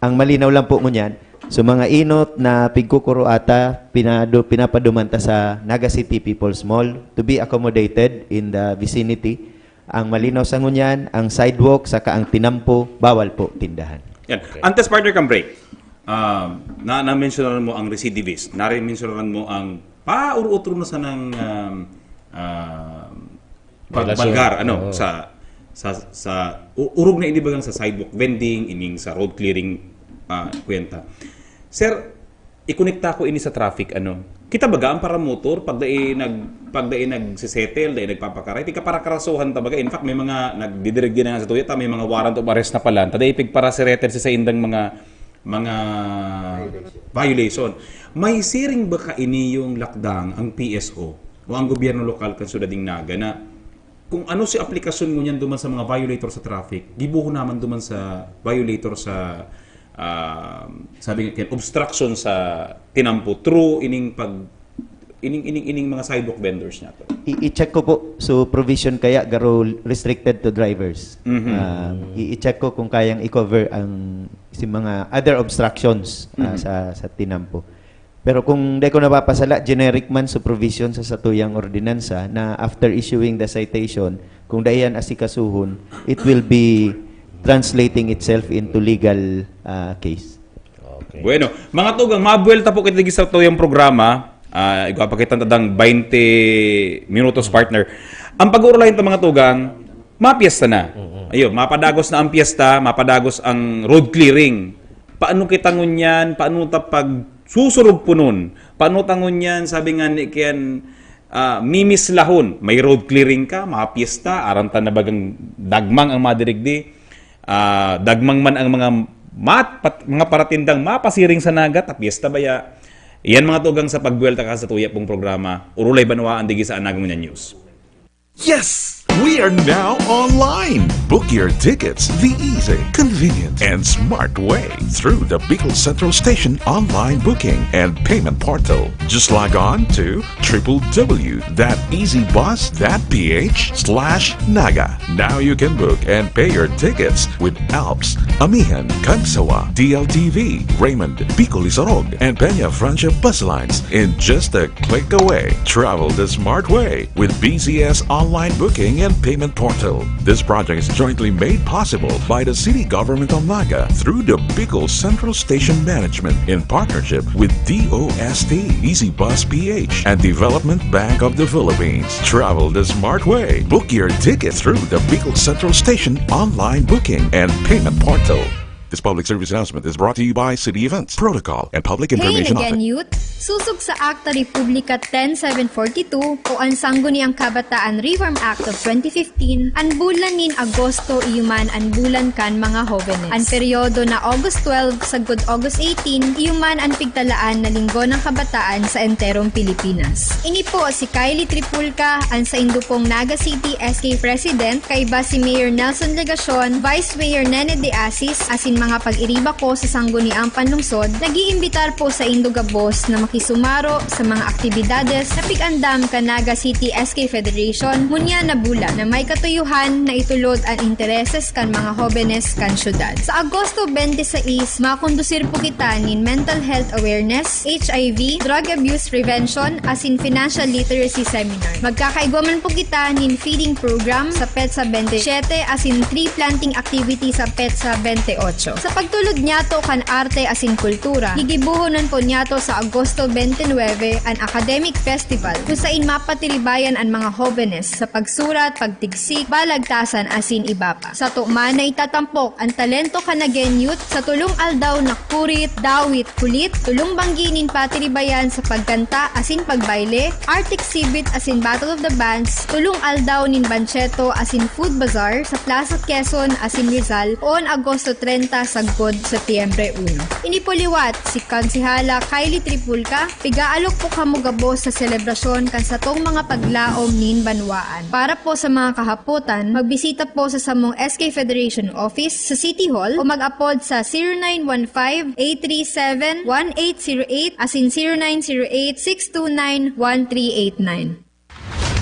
ang malinaw lang po ngunyan, so mga inot na pigkukuro ata, pinado-, pinapaduman ta sa Naga City People's Mall to be accommodated in the vicinity. Ang malinaw sa ngunyan, ang sidewalk saka ang tinampo, bawal po tindahan. Yan. Okay. Antes, partner, kang break, um, na, na-mentionan mo ang recidivist, na-mentionan mo ang pa-uro-utro na sanang, um, um, pagbalgar, ano, sa, sa, sa, u-, urog na ini bagang sa sidewalk vending, ining sa road clearing, ah, kwenta. Sir, ikonekta ko ini sa traffic, ano. Kita baga ang paramotor, pag dai nag-, pag dai nagsesettle, dai nagpapakaray, pigkaparakarasuhan ta baga. In fact, may mga nagdidirigdi na nga sa tuya ta, may mga warrant of arrest na pala. Ta dai pigparasereter sa saindang mga, mga violation. May siring ba kaini yung lakdang ang P S O o ang gobyerno lokal kan Syudad ning Naga na kung ano si aplikasyon ngunyan duman sa mga violator sa traffic, gibohon naman duman sa violator sa, ah, sabi nga, obstruction sa tinampo through ining pag, ining, ining, ining mga sidewalk vendors niya to. I-, i-check ko po. So, provision kaya garo restricted to drivers. Mhm. Um, i-, i-check ko kung kayang i-cover ang si mga other obstructions, ah, Mhm. sa, sa tinampo. Pero kung di ko napapasala, generic man sa provision sa satuyang ordinansa na after issuing the citation, Kung dai yan asikasuhon, it will be translating itself into legal ah, case. Okay. Bueno, mga tugang, mabuwelta po kita sa tuyang programa. Ah, igwa pa kita tadang twenty minutos, partner. Ang pag-uurulayan ta, mga tugang, mapiesta na. Ayun, mapadagos na ang piyesta, mapadagos ang road clearing. Paano kita ngunyan? Paano ta pag susurob punon? Paano ta ngunyan? Sabi nga ni Ken, ah, mimislahon. May road clearing ka, mapiesta, aram ta na bagang dagmang ang madirigdi. Ah, dagmang man ang mga mat, pat, mga paratindang mapasiring sa Naga, ta piyesta baya. Yan, mga tugang, sa pagbuwelta ka sa tuya pong programa, Urulay Banwaan, digi sa Anagang News. Yes! We are now online. Book your tickets the easy, convenient, and smart way through the Bicol Central Station online booking and payment portal. Just log on to triple w dot easy bus dot p h slash naga. Now you can book and pay your tickets with Alps, Amihan, Cagsawa, D L T V, Raymond, Bicol Isarog, and Peña Francia bus lines in just a click away. Travel the smart way with B C S online booking and payment portal. This project is jointly made possible by the City Government of Naga through the Bicol Central Station Management in partnership with D O S T, Easy Bus P H, and Development Bank of the Philippines. Travel the smart way. Book your ticket through the Bicol Central Station online booking and payment portal. This public service announcement is brought to you by City Events, Protocol, and Public Hey, Information Office. Nagan Youth! Susog sa Akta Republika ten seven forty-two o ang Sangguniang Kabataan Reform Act of twenty fifteen, an bulan nin Agosto iyo man an bulan kan mga hobenes. An peryodo na August twelve sagkod August eighteen, iyo man an pigtalaan na Linggo ng Kabataan sa enterong Pilipinas. Ini po si Kylie Tripulca, an saindo pong Naga City S K President, kaiba si Mayor Nelson Legacion, Vice Mayor Nene De Asis, asin mga pag-iriba ko sa Sangguniang Panlungsod, nag-iimbitar po saindo gabos na makisumaro sa mga aktibidades na pig-andam kan Naga City S K Federation ngunyan na bulan na may katuyuhan na itulod an intereses kan mga hobenes kan syudad. Sa Agosto twenty-six, makondusir po kita nin mental health awareness, H I V, drug abuse prevention, asin financial literacy seminar. Magkakaigwa man po kita nin feeding program sa petsa twenty-seven asin tree planting activity sa petsa twenty-eight. Sa pagtulod niyato kan arte asin kultura, gigibohonon po niyato sa Agosto twenty-nine an Academic Festival, kung sain mapatiribayan an mga hobenes sa pagsurat, pagtigsik, balagtasan asin iba pa. Sato man na itatampok an talento kan Nagen Youth sa tulong aldaw na kurit, dawit, kulit, tulong banggi nin patiribayan sa pagkanta asin pagbayle, art exhibit asin Battle of the Bands, tulong aldaw nin Bancheto asin Food Bazaar sa Plaza Quezon asin Rizal, on Agosto treinta sagkod Setyembre uno. Ini po liwat si Konsehala Kylie Tripulca, pigaalok po kamo gabos sa selebrasyon kan satong mga paglaom nin banwaan. Para po sa mga kahapotan, magbisita po sa samong S K Federation Office sa City Hall o mag-apod sa zero nine one five, eight three seven, one eight zero eight asin zero nine zero eight, six two nine, one three eight nine.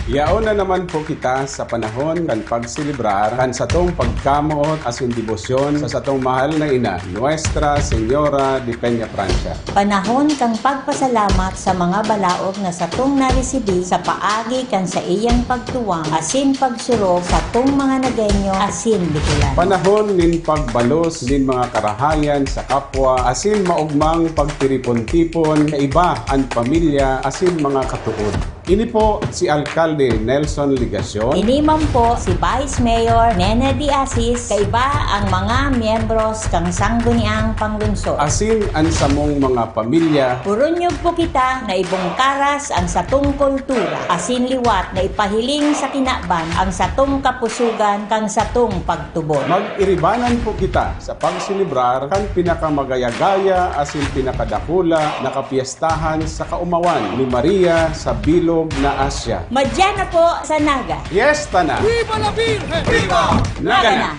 Yaon na naman po kita sa panahon kan pagselebrar kan satong pagkamoot asin debosyon sa satong mahal na ina, Nuestra Señora de Peña Francia. Panahon kan pagpasalamat sa mga balaog na satong naresibi sa paagi kan saiyang pagtuwang asin pagsurog satong mga Nagenyo asin Bicolan. Panahon nin pagbalos nin mga karahayan sa kapwa asin maogmang pagtiripon-tipon kaiba an pamilya asin mga katood. Ini po si Alkalde Nelson Legacion. Ini man po si Vice Mayor Nene De Asis, kaiba ang mga miyembros kan Sangguniang Panglungsod. Asin an samong mga pamilya. Purunyog po kita na ibungkaras ang satong kultura, asin liwat na ipahiling sa kinaban ang satong kapusugan kan satong pagtubod. Mag-iribanan po kita sa pagselebrar kan pinakamagaya-gaya asin pinakadakula na kapiyestahan sa kaumawan ni Maria sa bilog na Asia. Madya na po sa Naga! Fiesta na! Viva la Virgen! Viva! Naga na!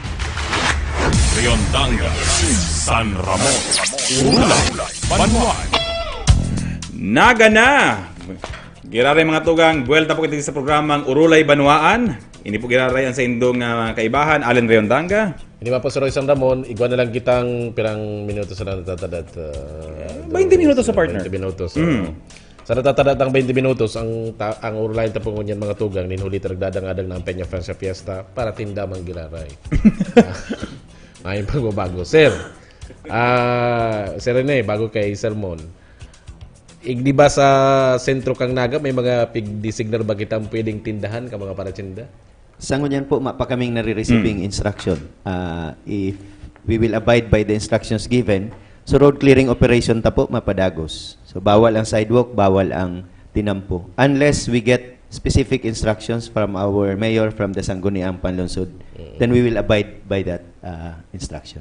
Riondanga, San Ramon, Urulay, Banwaan. Naga na! Giraray, mga tugang, buwelta po kita sa programang Urulay Banwaan. Ini po giraray ang saindong ah, kaibahan, Allen Riondanga. Ini man po si Roy San Ramon, igwa na lang kitang pirang minutos na natatadat. Uh, twenty minutos sa partner. Twenty minutos. Mm. Sa natatada tang twenty minutos, ang ta-, ang urulayan ta po ngunyan, mga tugang, nin huli ta nagdadang-adang na ang Peña Francia Fiesta para tinda man giraray. Mayong pagbabago. Sir, ah, Sir Rene, bago kay Sir Mon, igdi ba sa sentro kang Naga, may mga pigdesignar ba kitang pwedeng tindahan ka mga paratsinda? Sa ngunyan po, ma-, pa kaming nare-receiving instruction. Ah, if we will abide by the instructions given, so road clearing operation ta po, mapadagos. So, bawal ang sidewalk, bawal ang tinampo. Unless we get specific instructions from our mayor, from the Sangguniang Panlungsod, then we will abide by that, ah, instruction.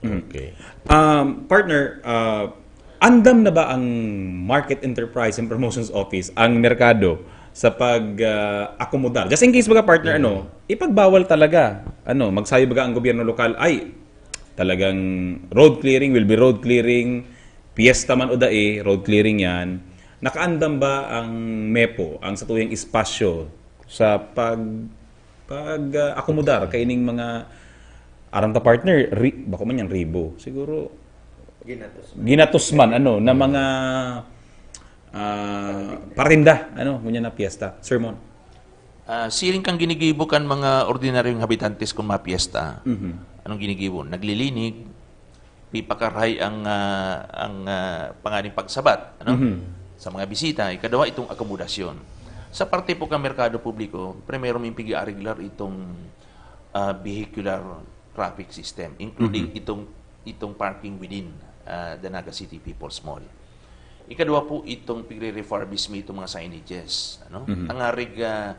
Okay. Um, partner, uh, andam na ba ang Market Enterprise and Promotions Office, ang merkado, sa pag, uh, akomodar? Just in case, baga, partner, ano, ipagbawal talaga. Ano, magsayo baga ang gobyerno lokal, ay, talagang road clearing will be road clearing, piyesta man o dai, road clearing yan. Nakaandam ba ang mepo, ang satuyang espasyo sa pag, pag, uh, akomodar kaining mga aram ta, partner, ri-, bako man yan ribo. Siguro, ginatos man, ano, na mga, ah, parinda, ano, ngunyan na piyesta. Sir Mon. Ah, siring kang ginigibo kan mga ordinaryong habitantes kun mapiesta. Anong ginigibo? Naglilinig, pipakarahay ang, ah, ang, ah, panganing pagsabat, ano? Sa mga bisita, ikaduha, itong akomodasyon. Sa parte po kan merkado publiko, primero may pig-aariglar itong, ah, vehicular traffic system, including itong, itong parking within, ah, the Naga City People's Mall. Ikaduha po, itong pigre-refurbish mi itong mga signages, ano? Tangarig, ah,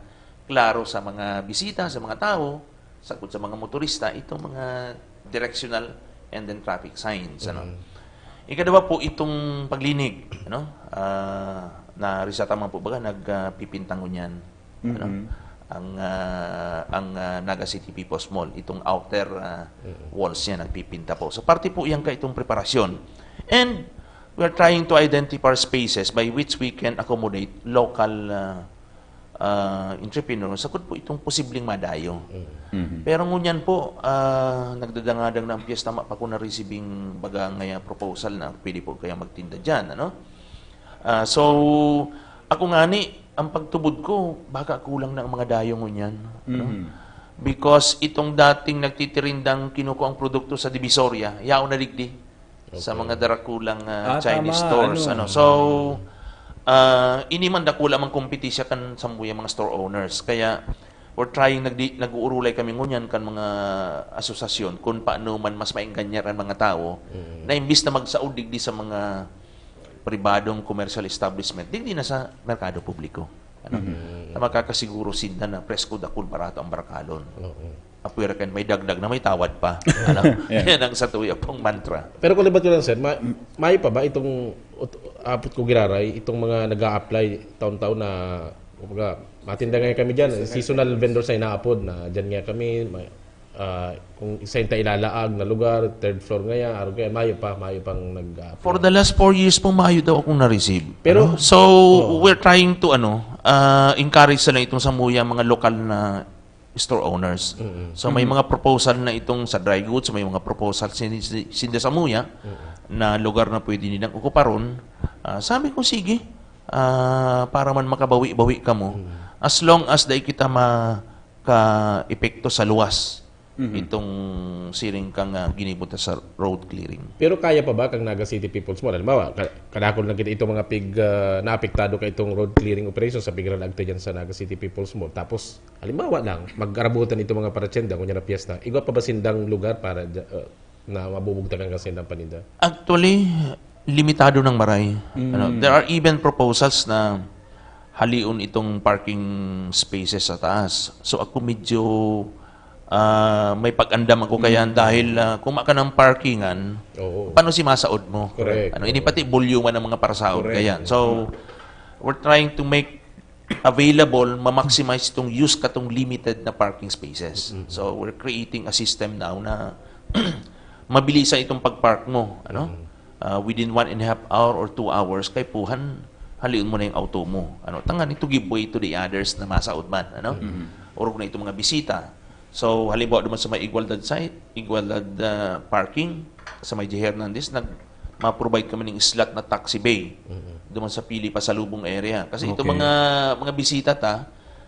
klaro sa mga bisita, sa mga tao, sagkod sa mga motorista, itong mga directional and then traffic signs, ano? Ikaduha po, itong paglinig, ano? Ah, na risata man po baga, nagpipinta ngunyan, ano? Ang, ah, ang, ah, Naga City People's Mall, itong outer, ah, walls niya, nagpipinta po. So, parte po yan ka itong preparasyon. And we're trying to identify spaces by which we can accommodate local, ah, ah, entrepreneurs. Sagkod po itong posibleng madayo. Pero ngunyan po, ah, nagdadangadang na ang piyesta, ma pa ko na-receiving baga ngaya proposal na pwede po kaya magtinda dyan, ano? Ah, so, ako ngani, ang pagtubod ko, baka kulang na ang mga dayo ngunyan, ano? Because itong dating nagtitirindang kinukuha ang produkto sa Divisoria, yaon na digdi sa mga darakulang, ah, Ah, Chinese tama, stores, ano. Ano. So, ah, ini man dakula mang kompetisya kan samuyang mga store owners. Kaya, we're trying, nagdi-, nag-uurulay kami ngunyan kan mga asosasyon kung paano man mas maenganyar ang mga tao na imbis na magsaod digdi sa mga pribadong commercial establishment, digdi na sa merkado publiko. Ano? Na makakasiguro sinda na presko, dakul, barato ang barakalon. Apwera kan may dagdag na may tawad pa. Ano? Yan ang satuya pong mantra. Pero kung libat ko lang, sir, ma- mayo pa ba itong ut- apot ko giraray, itong mga nag-a-apply taon-taon na, kumbaga, matinda ngayon kami dyan, seasonal vendors na inaapod na dyan nga kami, may, ah, kung isa yung ta ilalaag na lugar, third floor ngayon, araw kaya, mayo pa, mayo pang nag-a-apply. For the last four years po, mayo daw akong na-receive. Pero- Ano? So, we're trying to, ano, ah, encourage na lang itong samuya, mga lokal na store owners. So, may mga proposal na itong sa dry goods, may mga proposal sin- sin- sinda samuya na lugar na pwede nilang okuparon. Ah, sabi ko, sige, ah, para man makabawi-bawi kamo. As long as dai kita ma- ka-epekto sa luwas itong siring kang, ah, ginibo ta sa road clearing. Pero kaya pa ba kang Naga City People's Mall? Halimbawa, ka- kadakol na kita itong mga pig, ah, naapektado ka itong road clearing operation sa pigralagta dyan sa Naga City People's Mall. Tapos, halimbawa lang, mag-arabutan itong mga paratsenda, kunya na piyesta. Igwa pa ba sindang lugar para dya- ah, na mabubugtakan ka sindang paninda? Actually, limitado ng maray. Ano, there are even proposals na halion itong parking spaces sa taas. So, ako medyo, ah, may pag-andam ako kaya dahil, ah, kung maka ng parkingan, Oo. Paano si masaod mo? Correct. Ano, ini pati volume ng mga parasaod Correct. kaya. So, we're trying to make available, ma-maximize itong use katong limited na parking spaces. So, we're creating a system now na mabilisan itong pag-park mo, ano? Ah, within one and a half hour or two hours, kay puhan, halion mo na yung auto mo. Ano, tangan ito give way to the others na masaod man, ano? Orog na itong mga bisita. So, halimbawa naman sa may Igualdad site, Igualdad, ah, parking, sa may J. Hernandez, nag, ma-provide kami ning slot na taxi bay duman sa pili pasalubong area. Kasi itong Okay. mga mga bisita ta,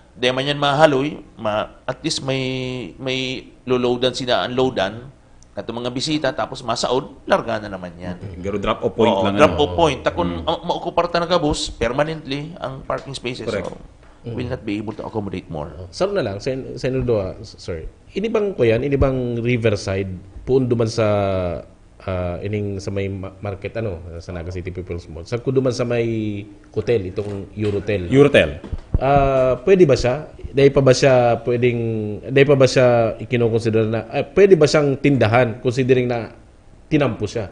di man yan mahaloy, ma, at least may may loloadan sila, unloadan, katong mga bisita, tapos masaod, larga na naman yan. Garo drop off point Oo, lang. drop ano. off point. Ta kun ma- maokupar ta na gabos, permanently ang parking spaces. Correct. So, will not be able to accommodate more. Saro na lang, sen, sen duwa, sir. Ini bang kuyan, ini bang Riverside, puon duman sa ah, ining sa may ma- market, ano, sa Naga City People's Mall. Sa kuduman sa may hotel, itong Eurotel. Eurotel. Ah, pwede ba siya? Dahil pa ba siya pwedeng, dahil pa ba siya ikinokonsidera na, ah, pwede ba siyang tindahan considering na tinampo siya?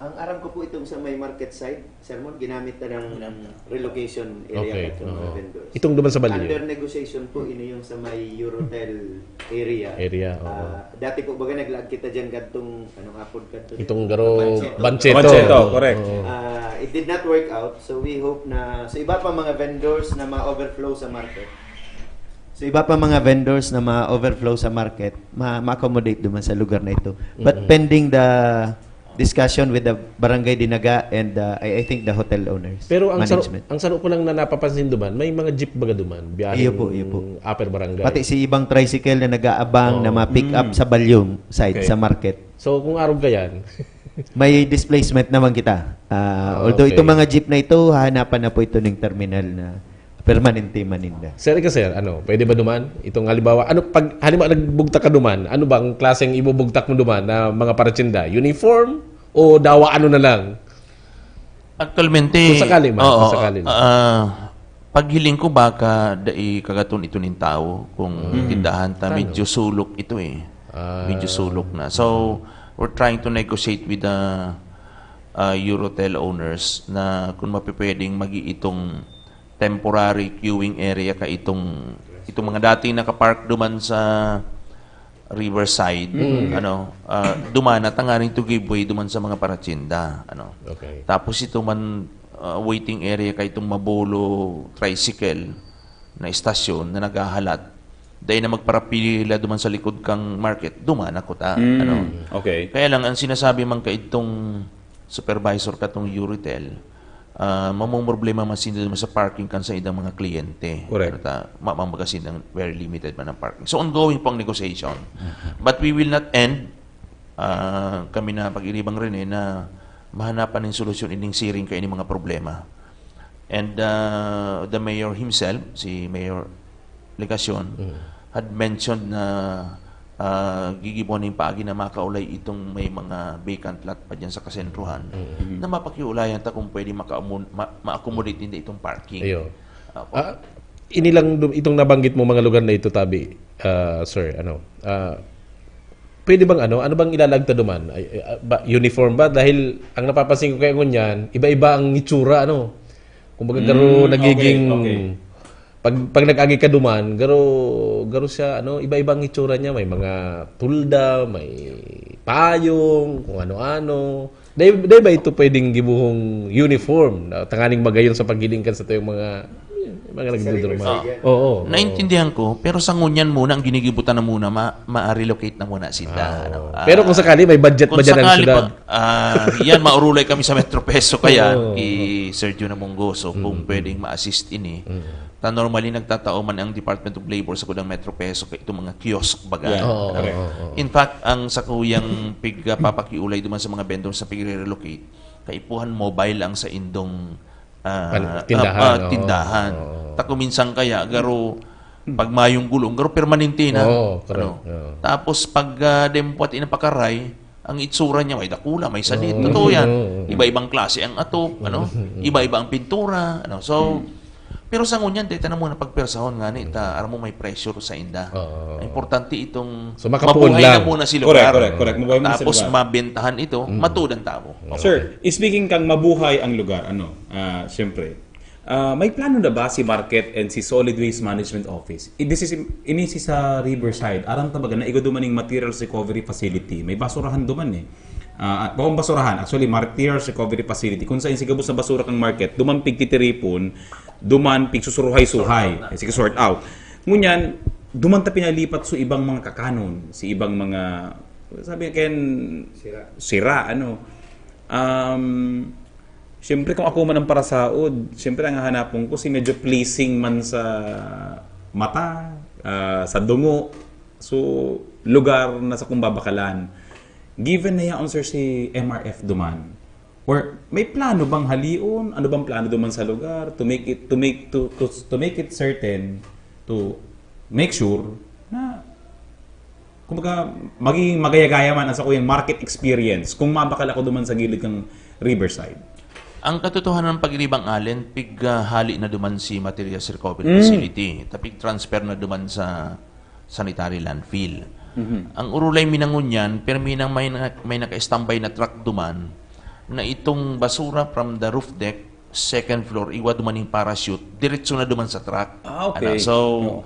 Ang aram ko po itong sa may market side, Sir Mon, ginamit na ng relocation area Okay, itong mga oo. vendors. Itong duman sa Balye. Under negotiation po, ini yung sa may Eurotel area. Area, oo. Ah, dati po baga naglaag kita dyan kadtong, anong hapon kadto? Itong garo Bancheto. Bancheto. Bancheto, correct. Oo. Ah, it did not work out, so we hope na sa iba pa mga vendors na ma-overflow sa market, sa iba pa mga vendors na ma-overflow sa market, ma- ma-accommodate duman sa lugar na ito. But pending the discussion with the Barangay Dinaga and uh, I, I think the hotel owners, Pero ang saro, management. ang saro ko lang na napapansin duman, may mga jeep baga duman, biyaheng Iyo po, iyo po. Upper Barangay. Pati si ibang tricycle na nag-aabang na ma-pick up sa Balyong side, Okay. sa market. So kung arog ka yan, May displacement naman kita. Ah, Ah, although okay. itong mga jeep na ito, hahanapan na po ito ng terminal na permanente maninda. Sir, ika sir, ano, pwede ba duman? Itong halimbawa, ano, pag halimbawa nagbugtak ka duman, ano bang klaseng ibubugtak mo duman na mga paratsinda? Uniform o dawa ano na lang? Actualmente, Kung sakali man, oo, kung sakali lang. ah, paghiling ko baka dai kagaton ito nin tao kung tindahan ta, Tano. Medyo sulok ito eh. Ah. Medyo sulok na. So, we're trying to negotiate with the uh, Eurotel owners na kung mapipwedeng magi itong temporary queuing area ka itong itong mga dating nakapark duman sa Riverside, ano, ah, dumana tanganing to give way duman sa mga paratsinda, ano. Okay. Tapos ito man ah, waiting area kay itong Mabolo tricycle na istasyon na naghahalat. Dahil na magparapila duman sa likod kang market, dumana ko ta. Ano. Okay. Kaya lang, ang sinasabi man kaidtong supervisor katong Eurotel, ah, mamong problema man sinda sa parking kan sa idang mga kliyente. Correct. Pero ta, ma- mambaga sindang very limited man ang parking. So, ongoing pong negotiation. But we will not end. Ah, kami na pag-iribang rin eh, na mahanapan ng solusyon ining siring ka ining mga problema. And ah, the mayor himself, si Mayor Legacion, had mentioned na ah, gigibuan ning paagi na makaulay itong may mga vacant lot pa dyan sa kasentruhan na mapakiulayan ta kung pwede maka- ma- ma-accommodate din itong parking. Iyo. Apo. Ah, ini lang dum- itong nabanggit mo mga lugar na ito, tabi, ah, sir, ano? Ah, pwede bang ano? Ano bang ilalagta duman? Ay, ay, ah, ba, uniform ba? Dahil ang napapansin ko kaya ngunyan, iba-iba ang itsura, ano? Kumbaga garo Mm, nagiging okay, okay. pag pag nag-agi ka duman, garo garo siya ano, iba-iba ang itsura niya, may mga tulda, may payong, kung ano-ano. Dai, dai ba ito pwedeng gibuhong uniform? Na tanganing magayon sa paghiling kan sa tuyong mga mga nagdodorma. Riverside yan. Oo. Naintindihan ko, pero sa ngunyan muna, ang ginigibutan na muna, ma- ma-relocate na muna sila. Ah, ano. oo. Ah, Pero kung sakali, may budget kung ba dyan ang sakali syudad? pa, ah, yan, maurulay kami sa Metro Peso kaya, Oo. kay Sir Jun Namungoso, kung pwedeng ma-assist ini. Ta normally, nagtatao man ang Department of Labor sa kudang Metro Peso kay itong mga kiosk baga. Yeah, Oo, correct. oo, oo. In fact, ang sakuyang pigpapakiulay duman sa mga vendor sa pigre-relocate, kaipuhan mobile ang sa indong ah, Pan- ah, tindahan, ah, oo. tindahan. Oo. Ta kung minsan kaya, garo, pag mayong gulong, garo permanente na. Oo, correct. Ano? Oo. Tapos pag uh, dempwat inapakaray, ang itsura niya, may dakula, may sadit. Oo. Totoo yan. Oo. Iba-ibang klase ang atok, ano? Iba-iba ang pintura, ano? So, pero sa ngunyan, dito na muna pagpersahon nga ni, ta, aram mo may pressure sa inda. Oo. Ang importante itong So, makapuon mabuhay lang. na muna si Correct, lugar. correct, correct. Mabuhay muna si Tapos lugar. mabentahan ito, matuod ang tao. Sir, speaking kang mabuhay ang lugar, ano, ah, siyempre, ah, may plano na ba si Market and si Solid Waste Management Office? I- This is, ini si sa Riverside, aram ta baga na igwa duman ning materials recovery facility. May basurahan duman eh. Ah, bawang basurahan, actually, materials recovery facility. Kung saan si gabos na basura kang market, duman pigtitiripon, duman pigsusuruhay-suhay. Sige, sort out. Ngunyan, duman ta pinalipat sa ibang mga kakanon, sa ibang mga, sabi ken, Sira. sira, ano. Um, siyempre, kung ako man ang parasaod, siyempre, ang hahanapon ko, si medyo pleasing man sa mata, ah, sa dungo. So, lugar na sa kung babakalan. Given na yaon, sir, si M R F duman, or may plano bang halion? Ano bang plano duman sa lugar to make it, to make, to, to, to make it certain, to make sure na, kumbaga, magiging magaya-gaya man ang sakuyang market experience kung mabakal ako duman sa gilid ng riverside? Ang katotohanan, Pagiribang Allen, pig, ah, hali na duman si materials recovery Mm. facility. Tapig transfer na duman sa sanitary landfill. Mhm. Ang urulay mi na ngunyan, pirmi nang may na-, may naka-standby na truck duman na itong basura from the roof deck, second floor, igwa duman ning parachute, diretso na duman sa truck. Ah, okay. Ano, so, Oo.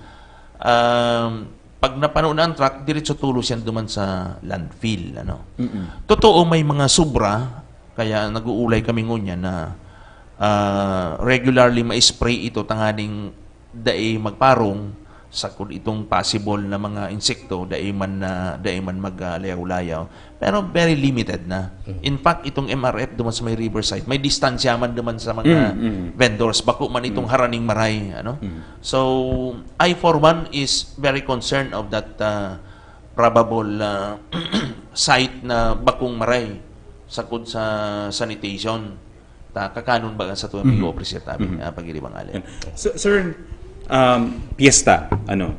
um, pag napano na ang truck, diretso tulos yan duman sa landfill, ano. Mm-mm. Totoo, may mga sobra, kaya nag-uulay kami ngunyan na, ah, regularly ma-spray ito tanganing dai magparong, sakod itong possible na mga insekto, dai man na, dai man mag, ah, layaw-layaw. Pero very limited na. Mm. In fact, itong M R F duman sa may riverside, may distansya man duman sa mga Mm, mm. vendors, bako man itong Mm. haraning maray, ano? Mm. So, I for one is very concerned of that, ah, probable, ah, site na bakong maray sakod sa sanitation. Ta, kakanon ba sa tuwing Mhm. mag-o-operate siya, tabi, Mhm. ah, Pagiribang Allen? Yan. So, sir, um, piyesta, ano,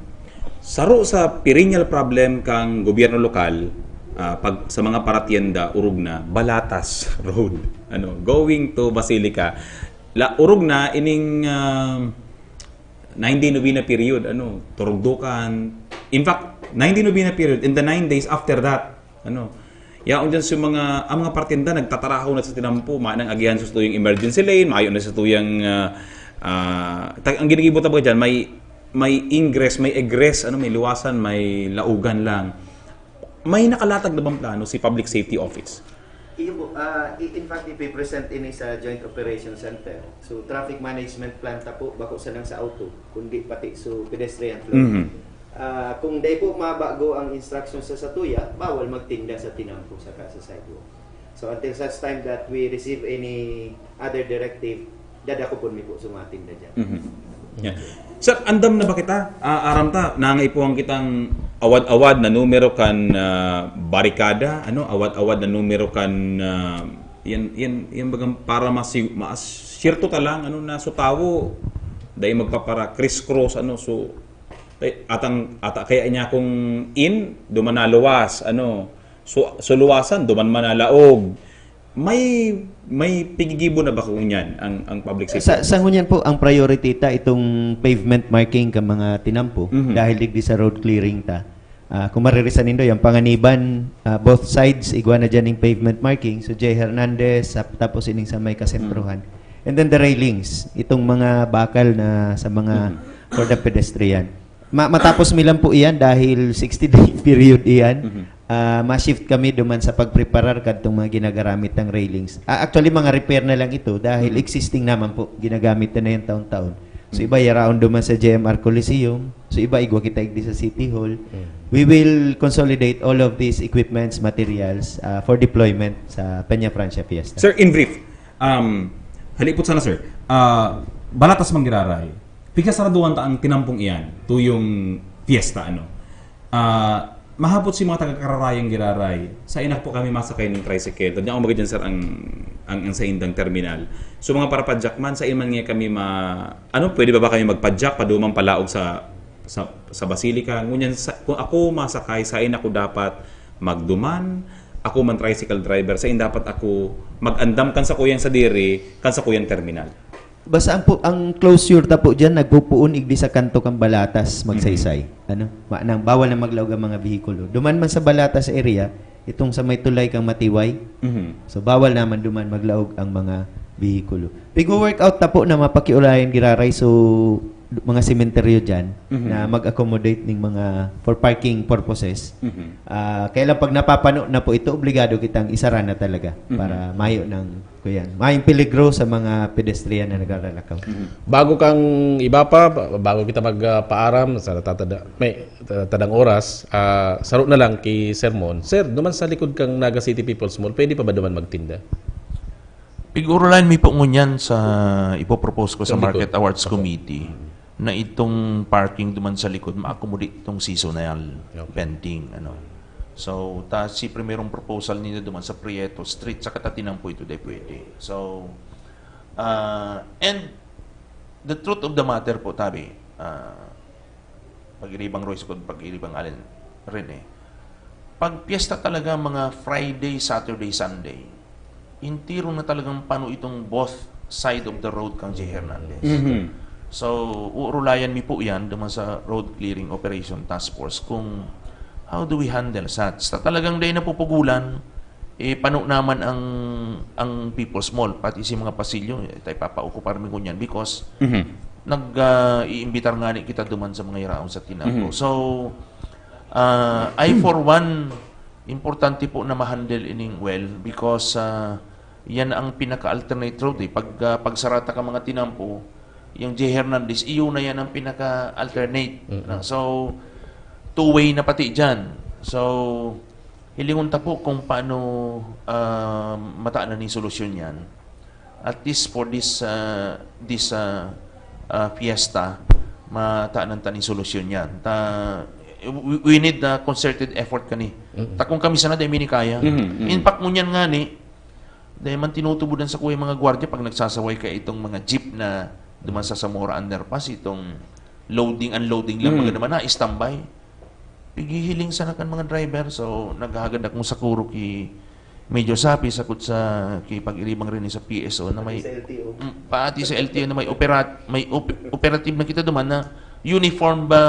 saro sa perennial problem kang gobyerno lokal, ah, pag, sa mga paratienda, orog na, Balatas Road, ano, going to Basilica. La, orog na, ining, um, nine-day novena period, ano, turugdukan. In fact, nine-day novena period, in the nine days after that, ano, yaon dyan sa mga, ang mga partinda, nagtatarahaw na sa tinampo, manang agihan sa tuyang emergency lane, mayo na sa tuyang, ah, ah, ta-, ang ginigibo ta ba dyan, may, may ingress, may egress, ano, may luwasan, may laugan lang. May nakalatag na bang plano si Public Safety Office? Iyo po, ah, i-, in fact, ipipresent ini sa Joint Operations Center. So, traffic management plan ta po, bako sanang sa auto, kundi pati sa pedestrian flow. Mhm. Ah, kung dai po mabago ang instruction sa satuya, bawal magtinda sa tinampo saka sa sidewalk. So, until such time that we receive any other directive, dadakopon mi po sa mga tinda dyan. Mhm. Yan. Sir, andam na ba kita? Ah, aram ta, nangaipuhan kitang awad-awad na numero kan, ah, barikada, ano, awad-awad na numero kan, ah, yan, yan, yan bagang para masi-, ma-, siyerto ta lang, ano, na so tawo, dai magpapara-criss-cross, ano, so, eh, atang, ata kaya niya kung in, duman na luwas, ano, so, so luwasan, duman man na laog. May, may pigigibo na ba kung yan ang, ang public safety? Sa, sa ngunyan po, ang priority ta itong pavement marking ka mga tinampo Mhm. dahil digdi sa road clearing ta. Ah, kung maririsan nindo, yung Panganiban, ah, both sides, igwa na dyan yung pavement marking. So, J Hernandez, sa, tapos ining sa may kasentruhan. Mhm. And then the railings, itong mga bakal na sa mga Mhm. for the pedestrian. Ma-, matapos mi lang po iyan dahil sixty-day period iyan. Mhm. Ah, ma-shift kami duman sa pagpreparar kadtong mga ginagaramit ng railings. Ah, actually, mga repair na lang ito dahil Mhm. existing naman po, ginagamit na yan taon-taon. So, Mhm. iba yaraon duman sa J M R Coliseum. So, iba igwa kita igdi sa City Hall. Mhm. We will consolidate all of these equipments, materials, ah, for deployment sa Peña Francia Fiesta. Sir, in brief, um, halipot sana, sir. Ah, Balatas man giraray. Pigasaraduhan ta ang tinampong iyan, tuyong fiesta, ano. Ah, mahapot si mga taga-Kararayan giraray, sain na po kami masakay ng tricycle. Tadya ko magidyan, sir, ang, ang, ang saindang terminal. So, mga parapadyak man, sain man nga kami ma-, ano, pwede ba, ba kami magpadyak, padumang palaog sa, sa, sa Basilica? Ngunyan, sa, kung ako masakay, sain ako dapat magduman, ako man tricycle driver, sain dapat ako mag-andam kan sakuyang sadiri, kan sakuyang terminal? Basta ang pu-, ang closure ta po diyan, nagpupuon igdi sa kanto kan Balatas, Mhm. magsaysay. Ano? Ma-, nang bawal na maglaog ang mga behikulo. Duman man sa Balatas area, itong sa may tulay kang Matiway. Mhm. So, bawal naman duman maglaog ang mga behikulo. Pigwo-work out ta po na mapakiulayan giraray, so, mga sementeryo diyan Mhm. na mag-accommodate ning mga for parking purposes. Mhm. Ah, kaya lang pag napapano na po ito, obligado kitang isara na talaga Mhm. para mayo ng Kuyan, mayong peligro sa mga pedestrian na nagaralakaw. Mhm. Bago kang iba pa, ba-, bago kita mag, ah, paaram sa tatada-, may, ta-, tadang oras, ah, saro na lang ki Sir Mon. Sir, duman sa likod kang Naga City People's Mall, pwede pa ba duman magtinda? Pig-urulan mi po ngunyan sa ipopropose ko sa Market Awards Committee na itong parking duman sa likod ma-accommodate itong seasonal vending, ano. So, ta si primerong proposal nila duman sa Prieto Street, sa Katatinan po ito, di pwede. So, ah, and the truth of the matter po, tabi, ah, pag-iribang Royce ko, pag-iribang Allen rin eh. Pag piyesta talaga, mga Friday, Saturday, Sunday, intiro na talagang pano itong both side of the road kang J. Hernandez. Mhm. So, uurulayan mi po yan duman sa Road Clearing Operation Task Force kung how do we handle such. Sa talagang dahil napupugulan, eh, pano naman ang, ang People's Mall, pati si mga pasilyo, eh, tayo papaokupar mi ngunyan because Mhm. nag, ah, iimbitar nga ni kita duman sa mga iraon sa Tinampo. Mhm. So, ah, I for one, importante po na ma-handle ining well because, ah, yan ang pinaka-alternate road eh. Pag, ah, pagsarata ka mga Tinampo, yung J. Hernandez, iyo na yan ang pinaka-alternate. Mm-mm. Ah, so, two-way na pati dyan. So, hilingon ta po kung paano, ah, mataan na ni solusyon yan. At least for this, ah, this, ah, ah, fiesta, mataan ta ni solusyon yan. Ta, we, we need a concerted effort kani. Mm-mm. Ta kung kami sana, dahil minikaya. Mm-mm. In fact, ngunyan nga ni, dahil man tinutubudan sa kuya mga gwardiya pag nagsasaway ka itong mga jeep na duman sa Zamora Underpass, itong loading, unloading lang, Mm. maganda man na, standby. Pighihiling sana kan mga driver. So, naghahagad akong sakuro ki medyo sapi sakot sa ki pag-iribang rin sa P S O na may Pati sa L T O. Mm, pati sa L T O na may operat-, may op-, operative na kita duman na uniform ba,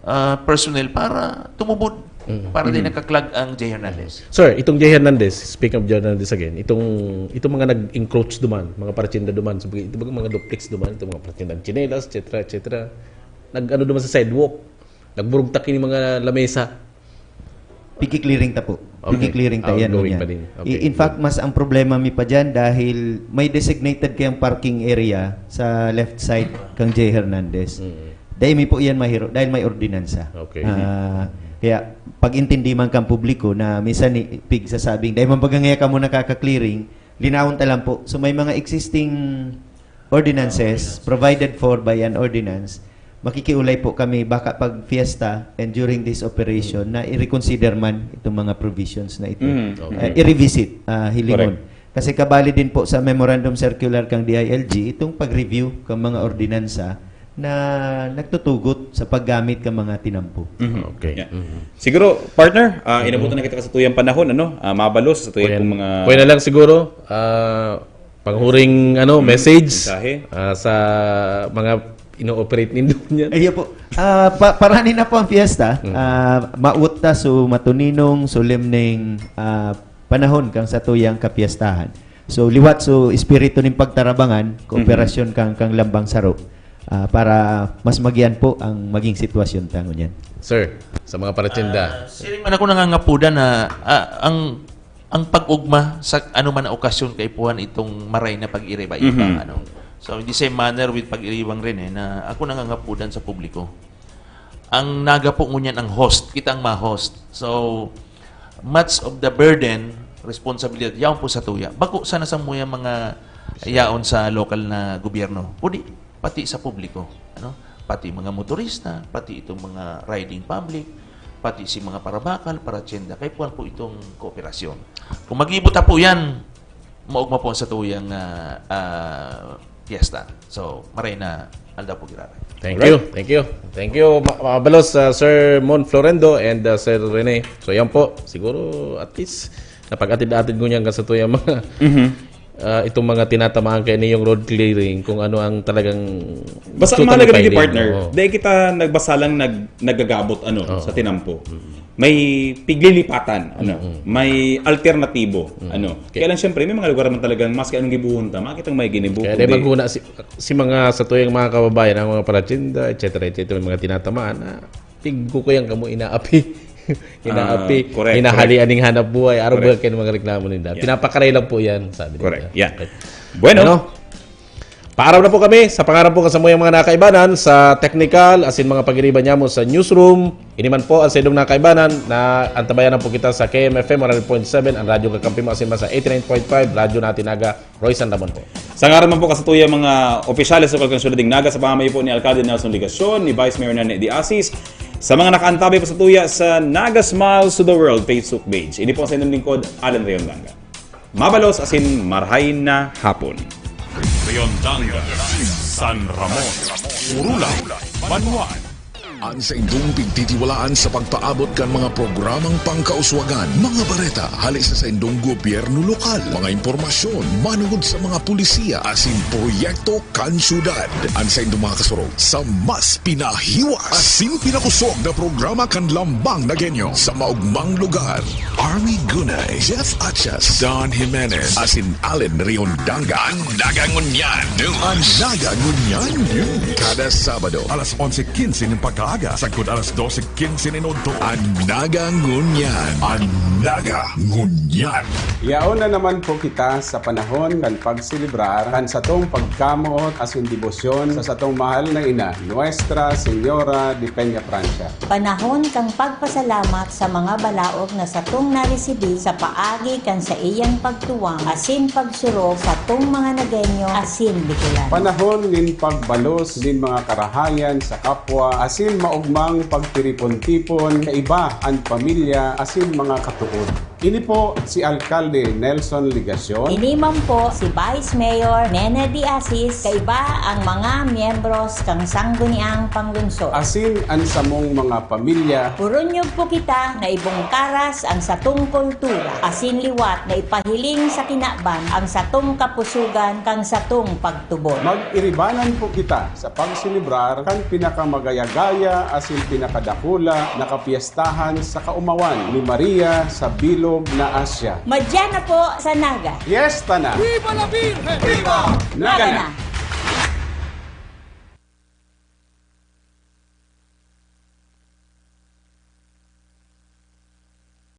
ah, personnel para tumubod, Mm. para din Mm. nakaklag ang J. Hernandez. Sir, itong J. Hernandez, speaking of J. Hernandez again, itong, itong mga nag-encroach duman, mga parachinda duman, so, itong mga duplex duman, itong mga parachinda ng tsinelas, et cetera, et cetera, nag-ano duman sa sidewalk, nagburugtak yung mga lamesa. Pigki-clearing ta po. Okay. Pigki-clearing ta yan, Ongoing yan. pa din. Okay. I-, in fact, mas ang problema mi pa dyan dahil may designated kayang parking area sa left side kang J. Hernandez. Mm. Dahil mi po yan mahiro, dahil may ordinansa. Okay. Ah, kaya pag-intindi man kang publiko na minsan ni, pigsasabing, "Dahil man baga ngaya kamo nakaka-clearing," linawon ta lang po. So, may mga existing ordinances Ah, ordinances. provided for by an ordinance. Makikiulay po kami, baka pag fiesta and during this operation, na i-reconsider man itong mga provisions na ito. Mm. Okay. Eh, i-revisit, ah, hilingon. Correct. Kasi kabali din po sa memorandum circular kang D I L G, itong pag-review kang mga ordinansa na nagtutugot sa paggamit kang mga tinampo. Mhm. Okay. Yeah. Mhm. Siguro, partner, ah, Mhm. inabutan na kita sa tuyang panahon, ano? Ah, mabalos sa tuyang Kuya, pong mga kuya na lang siguro, ah, panghuring, ano, Mhm. message, Mensahe. ah, sa mga ino-operate nindo niyan. Ayun po. Ah, pa-, parani na po ang fiesta. Mhm. Ah, maot ta so matuninong, solemneng, ah, panahon kang satuyang kapiestahan. So, liwat so espiritu nin pagtarabangan, kooperasyon Mhm. kang, kang lambang saro, ah, para mas magian po ang maging sitwasyon ta ngunyan. Sir, sa mga paratsinda. Ah, siring man ako nangangapudan na, ah, ang, ang pag-ugma sa ano man na okasyon kaipuhan itong maray na pag-iriba-iba, Mhm. ano. So, in the same manner with pag-iribang rin eh, na ako nangangapudan sa publiko. Ang naga po ngunyan ang host, kita ang ma-host. So, much of the burden, responsibilidad, yaon po sa tuya. Bako sana sa muya mga Sure. yaon sa lokal na gobyerno. Kundi, pati sa publiko. Ano? Pati mga motorista, pati itong mga riding public, pati si mga parabakal, paratsenda. Kaya po, po itong kooperasyon. Kung mag-iibot po yan, maugma po sa tuyang, ah, ah, fiesta. So, maray na aldaw po, giraray. Thank Alright. you. Thank you. Thank you, ma-, mabalos, ah, Sir Mon Florendo and, ah, Sir Rene. So, yan po. Siguro, at least, napag-atid-atid ko niyan sa tuyang mga, Mhm. ah, itong mga tinatamaan kayo niyong road clearing, kung ano ang talagang Basta ang gusto mahalaga talaga dito, partner, Oo. dahil kita nagbasa lang nag-, nagagabot, ano, Oo. sa tinampo. Mm. May piglilipatan, ano, Mm-mm. may alternatibo, Mm. ano. Kaya Kaya lang, syempre, may mga lugar naman talagang maski anong gibuhon ta, makikita may ginibuhon, Kaya di kundi maghuna si, si mga sa tuyang mga kababayan, ang mga paratsinda, et cetera, et cetera, may mga tinatamaan na tigkukuyan kamo, inaapi. Inaapi. Ah, correct, Hinahalian correct. ning hanap buhay. Araw Correct. ba kayo mga reklamo ninda? Yeah. Pinapakaray lang po yan, sabi Correct. nila. Yeah. Okay. Bueno. Ano? Paaraw na po kami sa pangaran po kan samuyang mga nakaibanan sa technical asin mga pagiriba nyamo sa newsroom. Ini man po an saindong nakaibanan na antabayanan po kita sa K M F M one hundred point seven, ang Radyo Kakampi mo, asin man sa eighty-nine point five, Radyo Natin Naga, Roy San Ramon po. Sa ngaran man po kan satuyang mga opisyales sa lokal kan syudad nin Naga, sa pamamayo po ni Alkalde Nelson Legacion, ni Vice Mayor Nene de Asis, sa mga nakaantabay po satuya sa Naga Smiles to the World Facebook page. Ini po ang saindong lingkod, Alan Rayon Danga. Mabalos asin marahay na hapon. Rayon Danga, San Ramon, Urula, Banwaan. An saindong pigtitiwalaan sa pagpaabot kan mga programang pangkauswagan, mga bareta hale sa saindong gobyerno lokal, mga impormasyon manungod sa mga pulisiya asin proyekto kan syudad. An saindong mga kasurog sa mas pinahiwas asin pinakosog na programa kan Lambang Nagenyo sa maogmang lugar. Army Gunay, Jeff Achas, Don Jimenez, asin Allen Riondanga. An Naga Ngunyan. An Naga Ngunyan. Kada Sabado, alas onse quince nin pagkaaga, sagkod alas doce quince nin udto. An Naga Ngunyan. An Naga Ngunyan. Yaon na naman po kita sa panahon kan pagselebrar kan satong pagkamoot asin debosyon sa satong mahal na ina, Nuestra Señora de Peña Francia. Panahon kan pagpasalamat sa mga balaog na satong naresibi sa paagi kan saiyang pagtuwang asin pagsurog satong mga Nagenyo asin Bicolan. Panahon nin pagbalos nin mga karahayan sa kapwa asin maogmang pagtiripon-tipon kaiba an pamilya asin mga katood. Ini po si Alkalde Nelson Legacion. Ini man po si Vice Mayor Nene de Asis, kaiba ang mga miyembros kan Sangguniang Panglungsod. Asin an samong mga pamilya. Purunyog po kita na ibungkaras ang satong kultura, asin liwat na ipahiling sa kinaban ang satong kapusugan kan satong pagtubod. Mag-iribanan po kita sa pagselebrar kan pinakamagaya-gaya asin pinakadakula na kapiyestahan sa kaomawan ni Maria sa bilog na Asia. Madya na po sa Naga. Fiesta na! Viva la Virgen! Viva! Naga na!